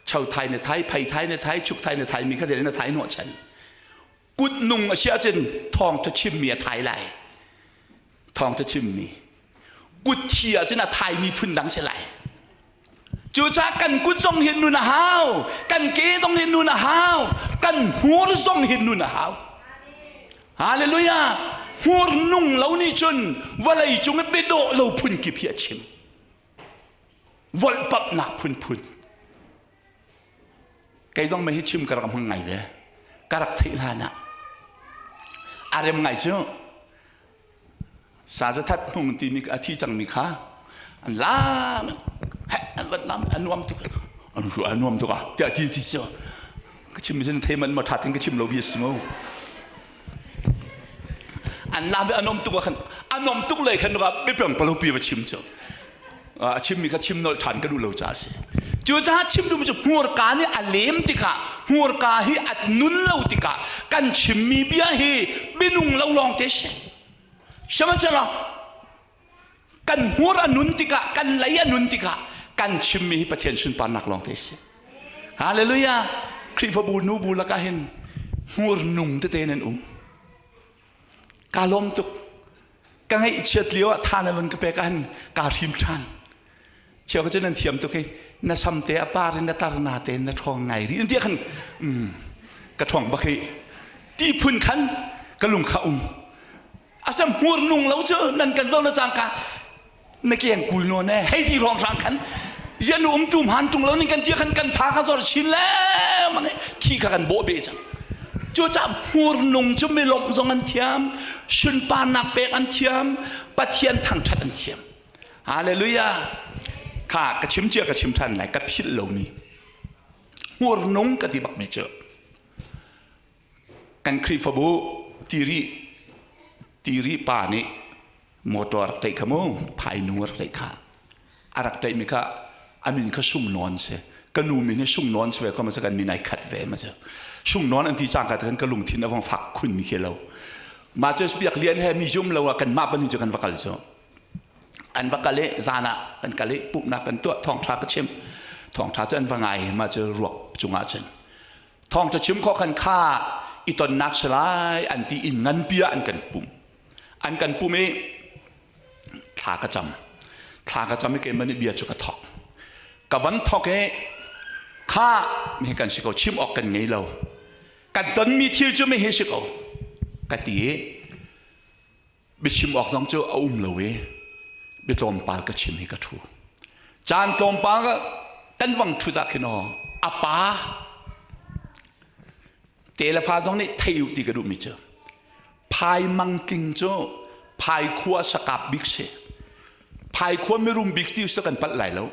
Cho thai na thai, phei thai na thai, chuk thai na thai mi kha zei na thai hnawh chan. Kut nung a si ahcun thawng tha chim mi a thai lai. Thawng tha chim mi. Kut thi ahcun a thai mi phun dang si lai. Cucaah kan kut zong hin nun a hau, kan ke zong hin nun a hau, kan hmur zong hin nun a hau. Hallelujah! Hmur nung lo nih cun vawlei cung i biadawh lo phun kip hi a chim. Volhpamhnak phunphun. Kei zong mei hi chim ka rak hmang ngai ve. Ka rak theih hlan ah. A rem ngai cu. Sa zathat hmung timi a thi cangmi kha an lam an van lam a nuam tuk an nuam tuk ah tiah ti ti si ka chim sin thei man ma tha tin ka chim lo bi si mo an lam a nom tuk ah khan a nom tuk lei khan ka biapang palo pi va chim chu a chimmi kha chim nolh ṭhan ka duh lo caah a si. Cucaah chim duhmi cu hmurka nih a lem tikah hmurka hi a nun lo tikah kan chimmi bia hi minung lo lawng te si. Sihmanhsehlaw kan hmur a nun tikah kan lei a nun tikah kan chimmi hi Pathian sunparnak lawng te si. Hallelujah! Khrihfabu nu bu lakah hin hmur nung tete nan um. Ka lawm tuk. Ka ngaihchiat lio ah tha na van ka pek ahhin kaa hrim ṭhan. Cheu cu nan thiam tuk i na samte a par in na tar na te na ṭhawng ngai rih tiah khan ka ṭhawng bak hi ti phun khan ka lung kha um asam hmur nung lo cu nan kan zo na cangka na keng kul no ne hei ti rong rang khan yan um tum han tung lo ning kan tia khan kan tha kha zor chin le mang thi kha kan bo be chang cu ca hmur nung cu mi lomh zong an thiam sunparnak pek an thiam pathian thangthat an thiam Hallelujah. Kha ka chim cia ka chim than lai ka philh lomi hmurnung ka ti bak mi cu kan Khrihfabu tiri tiri pa nih motor tlaih kha mu phainu rak tlaih kha a rak tlaih mi kha a min kha sung nawn si ka nu min hi sung nawn si ve ko ma kan min ai khat ve ma cu sung nawn an ti cang ka kan ka lungthin a vong fak khun mi khi lo ma cu biak lian he mi zum lo ah kan mah ban cu kan va kal cu an va kal i zan ah kan kal i pumhnak kan tuah thawngṭha ka chim thawngṭha cu an va ngai mah cu ruak cungah cun thawngṭha chim khawh khan kha i tonnak si lai an ti inn nganpi ah an kan pum an kan pum i thla ka cam thla ka cam i keimah nih bia cu ka thok ka van thok i kha mi kan si ko chim awk kan ngei lo kan tonmi thil cu mi hi si ko ka ti i biachim awk zong cu a um lo i bia tlawmpal ka chim hi ka ṭhu caan tlawmpal kan vang ṭhut ah khin aw a pa te le fa zong nih thei u ti ka duhmi cu phai mang tling cu phai khua sakap bik si phai khua mirum bik ti su kan palh lai lo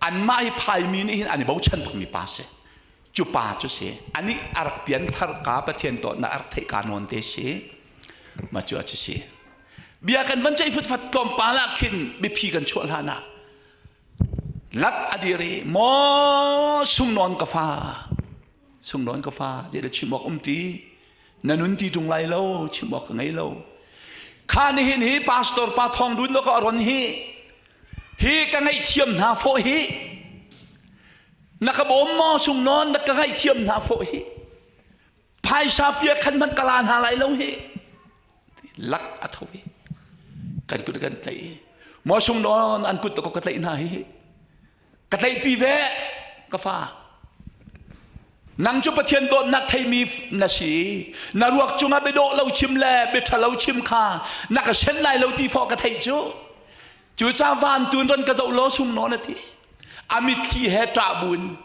anmah hi phaimi nih hin an i bochan bakmi pa si cu pa cu si ani a rak pian thar ka pathian tawhnak a rak theih ka nawn te si ma cu a ci si bia kan van ceih futfat tlawmpal ah khin biaphi kan chuah hlan ah lak a dir i maw sungnawn ka fa sungnawn ka fa zei da chim awk um ti na nun ti tung lai lo chim awk ka ngei lo kha nihin hi pastor pa thong dun lo ka ron hi Hi ka ngaihthiam hna fawh hi na ka bawm maw sung nawn na ka ngaihthiam hna fawh hi phaisa pia khan hmanh ka la hna lai lo hi lak a tho hi kan kut kan tlaih maw sung nawn an kut ka tlaih hna hi ka tlaihpi ve ka fa Nang cu Pathian dawtnak theimi na si. Na ruak cungah biadawh lo chim le biaṭha lo chim kha na ka sen lai lo ti fawh ka theih cu. Cucaah van tun ron ka zoh law sung nawn a ti. A mitthli he ṭah buin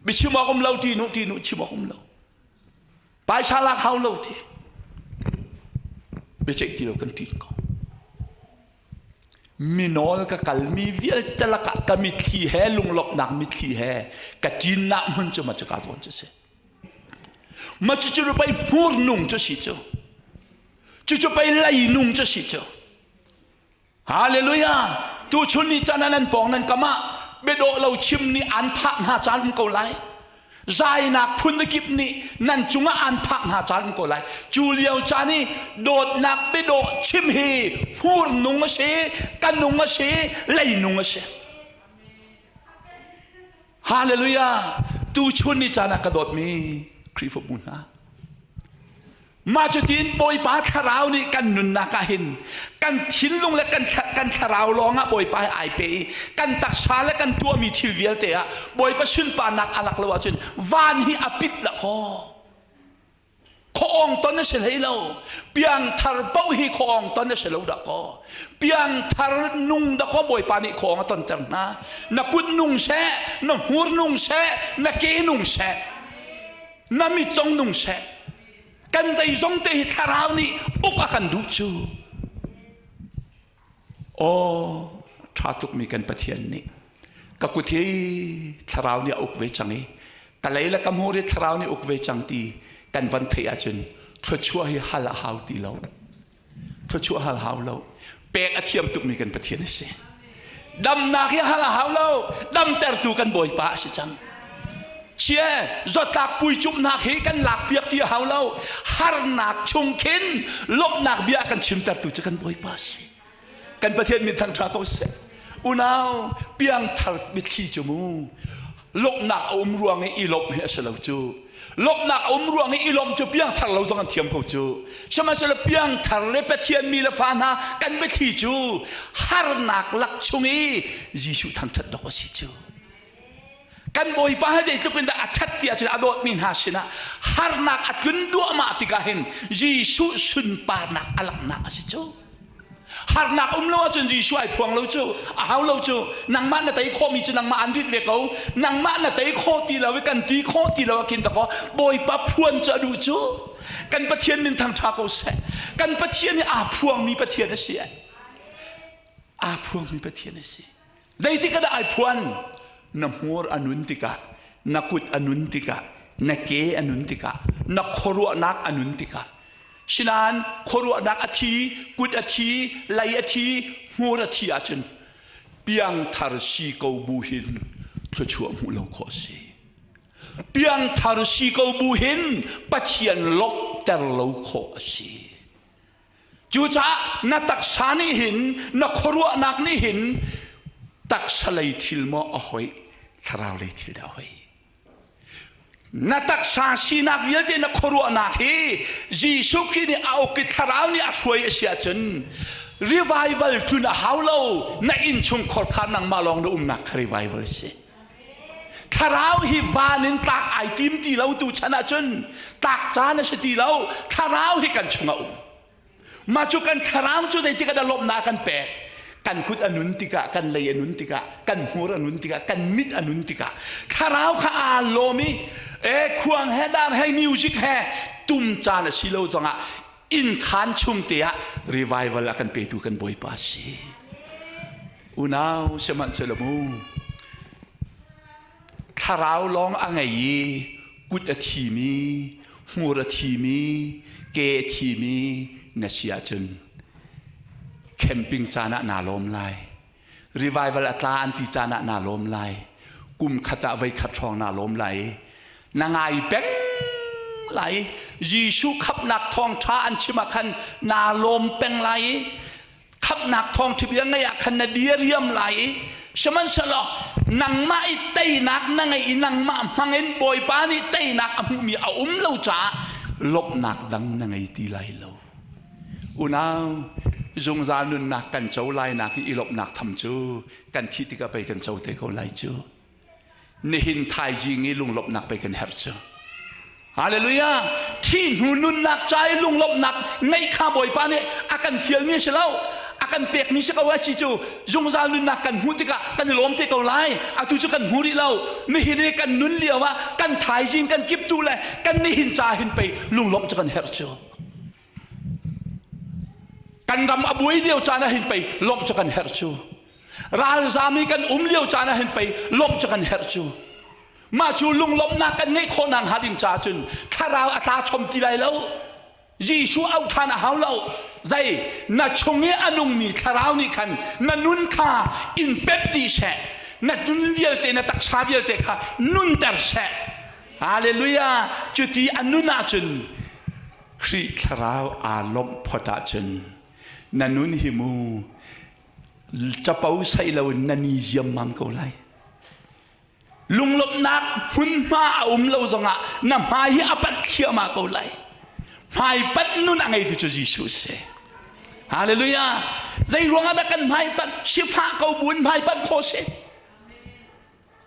biachim awk um lo ṭihnu ṭihnu chim awk um lo. Paisa lak hau lo ti. Biaceih ti lo kan ṭin ko. Minawl ka kalmi vialte lakah ka mitthli he lunglawmhnak mitthli he ka ṭinnak hmun cu ma cu ka zawn cu si. Ma cu cu pei hmurnung cu si cu. Cucu pei leinung cu si cu. Hallelujah! Tuchun ni caan ah nan pawng nan kam ah biadawh lo chim nih an phah hna caan um ko lai. Zainak phun kip nih nan cungah an phak hna caan ko lai. Cu lio caan i dawtnak biadawh chim hi hmur nung a si, ka nung a si, lei nung a si. Hallelujah! Tuchun ni caan ah ka dawtmi Khrihfabu hna. Mah cutin Bawipa thlarau nih kan nunnak ah hin kan thinlung le kan kan thlarau lawngah Bawipa he ai pe i kan taksa le kan tuahmi thil vialte ah Bawipa sunparnak a lak lo ahcun van hi a pit la kaw khuaawng ton a si hlei lo piangthar paoh hi khuaawng ton a si lo dah kaw piangthar nung dah kaw Bawipa nih khuaawng a tonter hna na kut nung seh na hmur nung seh na ke nung seh na mit zong nung seh kan zeizong te hi thlarau nih uk a kan duh cu aw ṭha tukmi kan Pathian nih ka kut hi thlarau nih a uk ve cang i ka lei le ka hmur hi thlarau nih uk ve cang ti kan van theih ahcun thluachuah hi hal a hau ti lo thluachuah hal hau lo pek a thiam tukmi kan Pathian a si damnak hi hal a hau lo damtertu kan Bawipa a si cang chia zawtlak puicumnak hi kan lakpiak ti a hau lo harnak chung khin lawmhnak bia kan chimtertu cu kan Bawipa a si kan Pathian min thangṭha ko seh unau piangthar mitthli cu mu. Lawmhnak a um ruang i i lawmh hi a si lo cu. Lawmhnak a um ruang i i lawmh cu piangthar lo zong an thiam ko cu. Sihmanhsehlaw piangthar le Pathian mi le fa hna kan biathli cu harnak lak chung i Jesuh thangṭhat dawk a si cu. Kan Bawipa hi zeitluk in dah a ṭhat ti ahcun a dawtmi hna sinah harnak a tlun duahmah tikah hin Jesuh sunparnak a langhnak a si cu. Harnak um lo ahcun Jesuh ai phuang lo cu, a hau lo cu. Nangmah na tei khawhmi cu nangmah an rit ve ko. Nangmah na tei khawh ti lo i kan ti khawh ti lo ah khin dakaw Bawipa phuan cu a duh cu. Kan Pathian min thangṭha ko seh. Kan Pathian hi aa phuangmi Pathian a si. Aa phuangmi Pathian a si. Zeitik ah dah ai phuan? Na hmur a nun tikah, na kut a nun tikah, na ke a nun tikah, na khuaruahnak a nun tikah. Sinain khuaruahnak a thi, kut a thi, lei a thi, hmur a thi ahcun piangthar si ko bu hin thluachuah hmuh lo khawh a si. Piangthar si ko bu hin Pathian lawmhter lo khawh a si. Cucaah na taksa nih hin na khuaruahnak nih hin taksa lei thil maw a hoih thlarau lei thil dah a hoih. Na taksa sinak vialte na khuaruahnak hi Jesuh Khrih nih a uk i thlarau nih a hruai a si ahcun revival tlun a hau lo na innchung khorkha nangmah lawng na umnak kha revival si. Thlarau hi van in tlak ai tim ti lo tu chan ahcun tlak caan a si ti lo. Thlarau hi kan chungah um. Mah cu kan thlarau cu zeitik ah dah lawmhnak kan pek? Kan kut a nun tikah, kan lei a nun tikah, kan hmur a nun tikah, kan mit a nun tikah thlarau kha aa lawm i e khuang he dar he music he tum caan a si lo zongah inn khaan chung te ah revival a kan petu kan Bawipa a si. Unau sihmanhsehlaw mu thlarau lawng a ngei i kut a thimi, hmur a thimi, ke a thimi na si ahcun camping caan ah naa lawm lai. Revival a tla an ti caan ah naa lawm lai. Kum khat ah voi khat hrawng naa lawm lai. Na ngai peng lai. Jesuh khamhnak thawngṭha an chim ah khan naa lawm peng lai i khamhnak thawngṭha bia ngeih ah khan na diriam lai i sihmanhsehlaw nangmah i teinak na ngeih i nangmah hmangin Bawipa nih teinak a hmuhmi a um lo caah lawmhnak dang na ngei ti lai lo. Unau, zungzal nunnak kan co lainak i i lawmhnak tham cu kan thih tikah pei kan co te ko lai cu. Nihin thaizing i lunglawmhnak pei kan herh cu. Hallelujah! Thi hnu nunnak ca i lunglawmhnak ngeih kha Bawipa nih a kan fialmi a si lo. A kan pekmi si ko a si cu zungzal nunnak kan hmuh tikah kan i lawm te ko lai. Atu cu kan hmu rih lo. Nihin i kan nun lio ah kan thaizing kan kiptu le kan nihin ca hin pei lunglawmh cu kan herh cu. Kan ram a buai lio caan ah hin pei lawmh cu kan herh cu. Ralzam i kan um lio caan ah hin pei lawmh cu kan herh cu. Mah cu lunglawmhnak kan ngeih khawh nakhnga ding caah cun thlarau a tla chom ti lai lo. Jesuh auh ṭhan a hau lo. Zei na chung i a nungmi thlarau nih khan na nun kha in pemh dih seh. Na nun vialte na taksa vialte kha nunter seh. Hallelujah! Cuti a nun ahcun Khrih thlarau aa lawmh phot ahcun na nun hi mu capo sai lo in na ni ziammam ko lai. Lunglawmhnak hmunhma a um lo zongah na hmai hi a panh thliahmah ko lai. Hmai panh nun a ngeitu cu Jesuh si. Hallelujah! Zei ruangah dah kan hmai panh? Sifah ko buin hmai panh khawh si.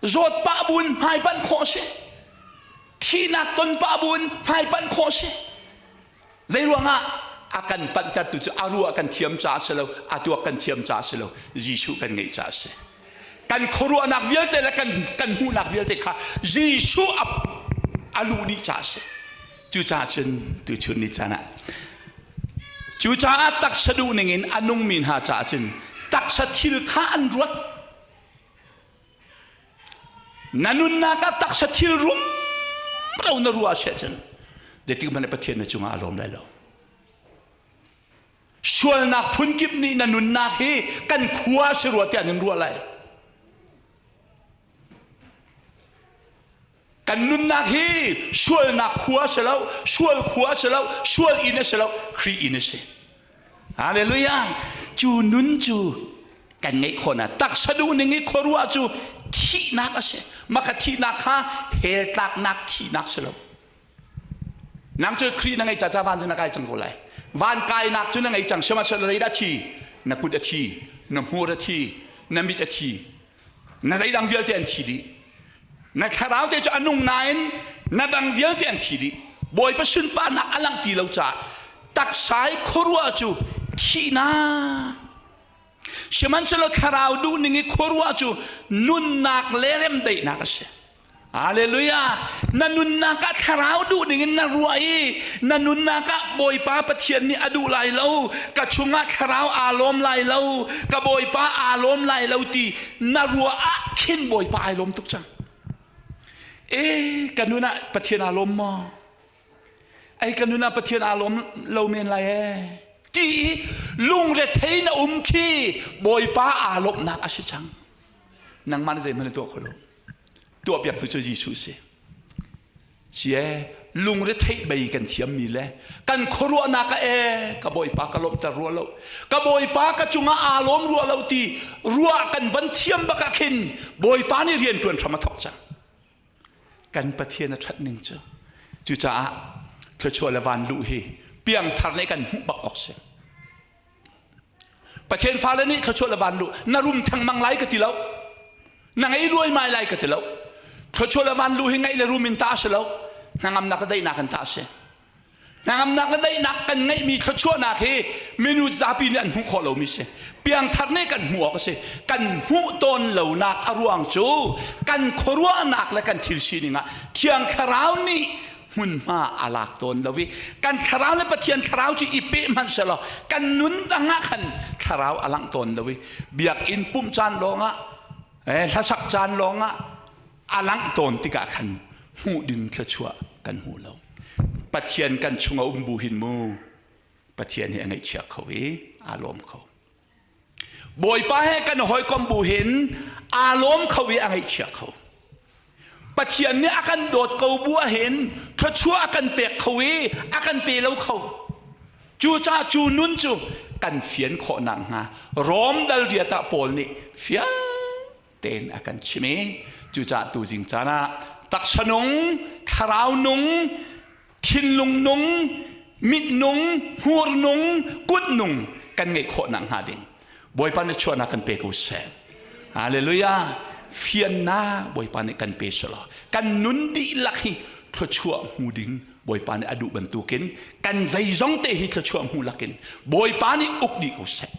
Zawt pah buin hmai panh khawh si. Thihnak ton pah buin hmai panh khawh si. Zei ruangah a kan panhtertu cu a ruah kan thiam caah si lo, a tuak kan thiam caah si lo, Jesuh kan ngeih caah si. Kan khuaruahnak vialte le kan, kan hmuhnak vialte kha Jesuh a, a luh dih caah si. Cucaah cun tuchun ni caan ah cucaah taksa duh ningin a nungmi hna caah cun taksa thil kha an ruat. Na nunnak ah taksa thil rumro na ruah si ahcun zeitik hmanh Pathian na cungah a lawm lai lo. Sualnak phunkip nih na nunnak hi kan khua si rua tiah nan ruah lai. Kan nunnak hi sualnak khua si lo, sual khua si lo, sual inn a si lo, Khrih inn a si. Hallelujah! Cu nun cu kan ngeih khawh na taksa duh ning i khuaruah cu Thihnak a si. Maka thihnak kha hell tlaknak thihnak si lo. Nang cu Khrih na ngei ca ca van cu na kai cang ko lai. Van kainak cu na ngei cang. Sihmanhsehlaw zeidah thi? Na kut a thi, na hmur a thi, na mit a thi. Na zeidang vialte an thi dih. Na thlarau te cu a nung nain na dang vialte an thi dih. Bawipa sunparnak a langh ti lo caah taksai khuaruah cu thihnak. Sihmanhsehlaw thlarau duhning i khuaruah cu nunnak le remdaihnak a si. Hallelujah! Na nunnak ah thlarau duh ding in na ruah i na nunnak ah Bawipa Pathian nih a duh lai lo, ka chungah thlarau aa lawm lai lo, ka Bawipa aa lawm lai lo ti na ruah ah khin Bawipa ai lawm tuk cang. E, ka nun ah Pathian aa lawm maw? Ei ka nun ah Pathian aa lawm lo men lai ee. Ti i lungrethei na um khi Bawipa aa lawmhnak a si cang. Nangmah na zeihmanh na tuah kho lo. Tuahpiak tu cu Jesuh si. Sie lungretheih bei kan thiammi le kan khuaruahnak ah ee ka Bawipa ka lawmhter rua lo ka Bawipa ka cungah aa lawm rua lo ti ruah kan van thiam bak ah khin Bawipa nih rian ṭuan hram a thawk cang. Kan Pathian a ṭhat ning cu cucaah thluachuah le van luh hi piangthar nih kan hmuh bak awk si. Pathian fale nih thluachuah le van luh na rum thengmang lai ka ti lo na ngei luaimai lai ka ti lo thluachuah le van luh hi ngeih le rum in ta a si lo hnangamnak le daihnak in ta a si hnangamnak le daihnak kan ngeihmi thluachuahnak hi minu zapi nih an hmuh khawh lomi si piangthar nih kan hmuh awk a si kan hmuh tawn lonak a ruang cu kan khuaruahnak le kan thil sining ah thiang thlarau nih hmunhma a lak tawn lo i kan thlarau le Pathian thlarau cu i peh hmanh selaw kan nun dang ah khan thlarau a langh tawn lo i biakinn pumh caan lawngah hlasak caan lawngah a langh tawn tikah khan hmuh ding thluachuah kan hmu lo. Pathian kan chung a um bu hin mu Pathian hi a ngaihchia kho i aa lawm kho. Bawipa he kan hawikom bu hin aa lawm kho i a ngaihchia kho. Pathian nih a kan dawt ko bu ahhin thluachuah a kan pek kho i a kan pe lo kho. Cucaah cu nun cu kan fian khawh nakhnga Rom dal riat ah Paul nih fiang tein a kan chim i cucaah tuzing caan ah taksa nung, thlarau nung, thinlung nung, mit nung, hmur nung, kut nung kan ngeih khawh nakhnga ding Bawipa nih chuahnak kan pe ko seh. Hallelujah. Fiannak Bawipa nih kan pe selaw kan nun dihlak hi thluachuah hmu ding Bawipa nih a duh bantukin kan zeizong te hi thluachuah hmu lakin Bawipa nih uk dih ko seh.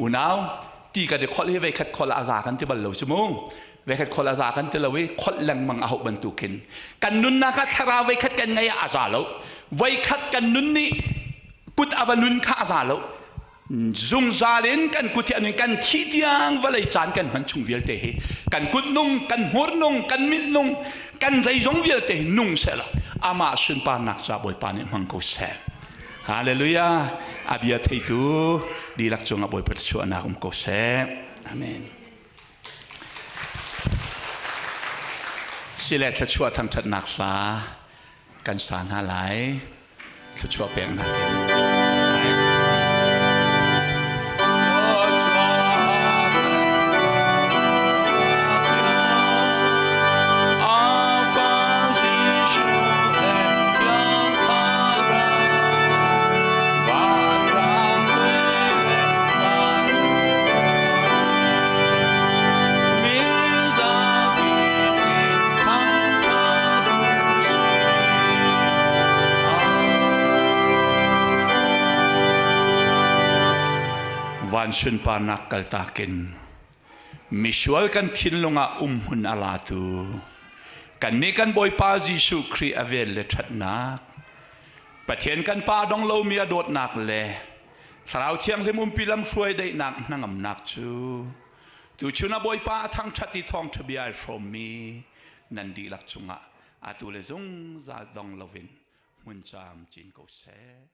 Unau ti kan i kholh hi veikhat kholh a za kan ti bal lo si mu. Veikhat kholh a za kan ti lo i kholh lengmang a hauh bantukin kan nunnak ah thlarau veikhat kan ngei ah a za lo. Veikhat kan nun nih kut a va nun kha a za lo. Zungzal in kan kut hi an kan thih tiang vawlei caan kan hman chung vialte hi kan kut nung kan hmur nung kan mit nung kan zeizong vialte hi nung sehla amah sunparnak ca Bawipa nih hmang ko seh. Hallelujah. A bia theitu dihlak cungah Bawipa thluachuahnak um ko seh. Amen. Sile thluachuah thangṭhatnak hla kan sa hna lai. Thluachuah peknak in. Van sunparnak kaltak in misual kan thinlung ah umhmun a latu kannih kan Bawipa Jesuh Khrih a vel le ṭhatnak Pathian kan Pa dong lomi a dawtnak le Thlarau Thianghlim umpi lamhruai daihnak hnangamnak cu tuchun a Bawipa a thangṭhat i thawngṭha bia ai hrawmmi nan dihlak cungah atu le zungzal dong loin hmun caam cin ko seh.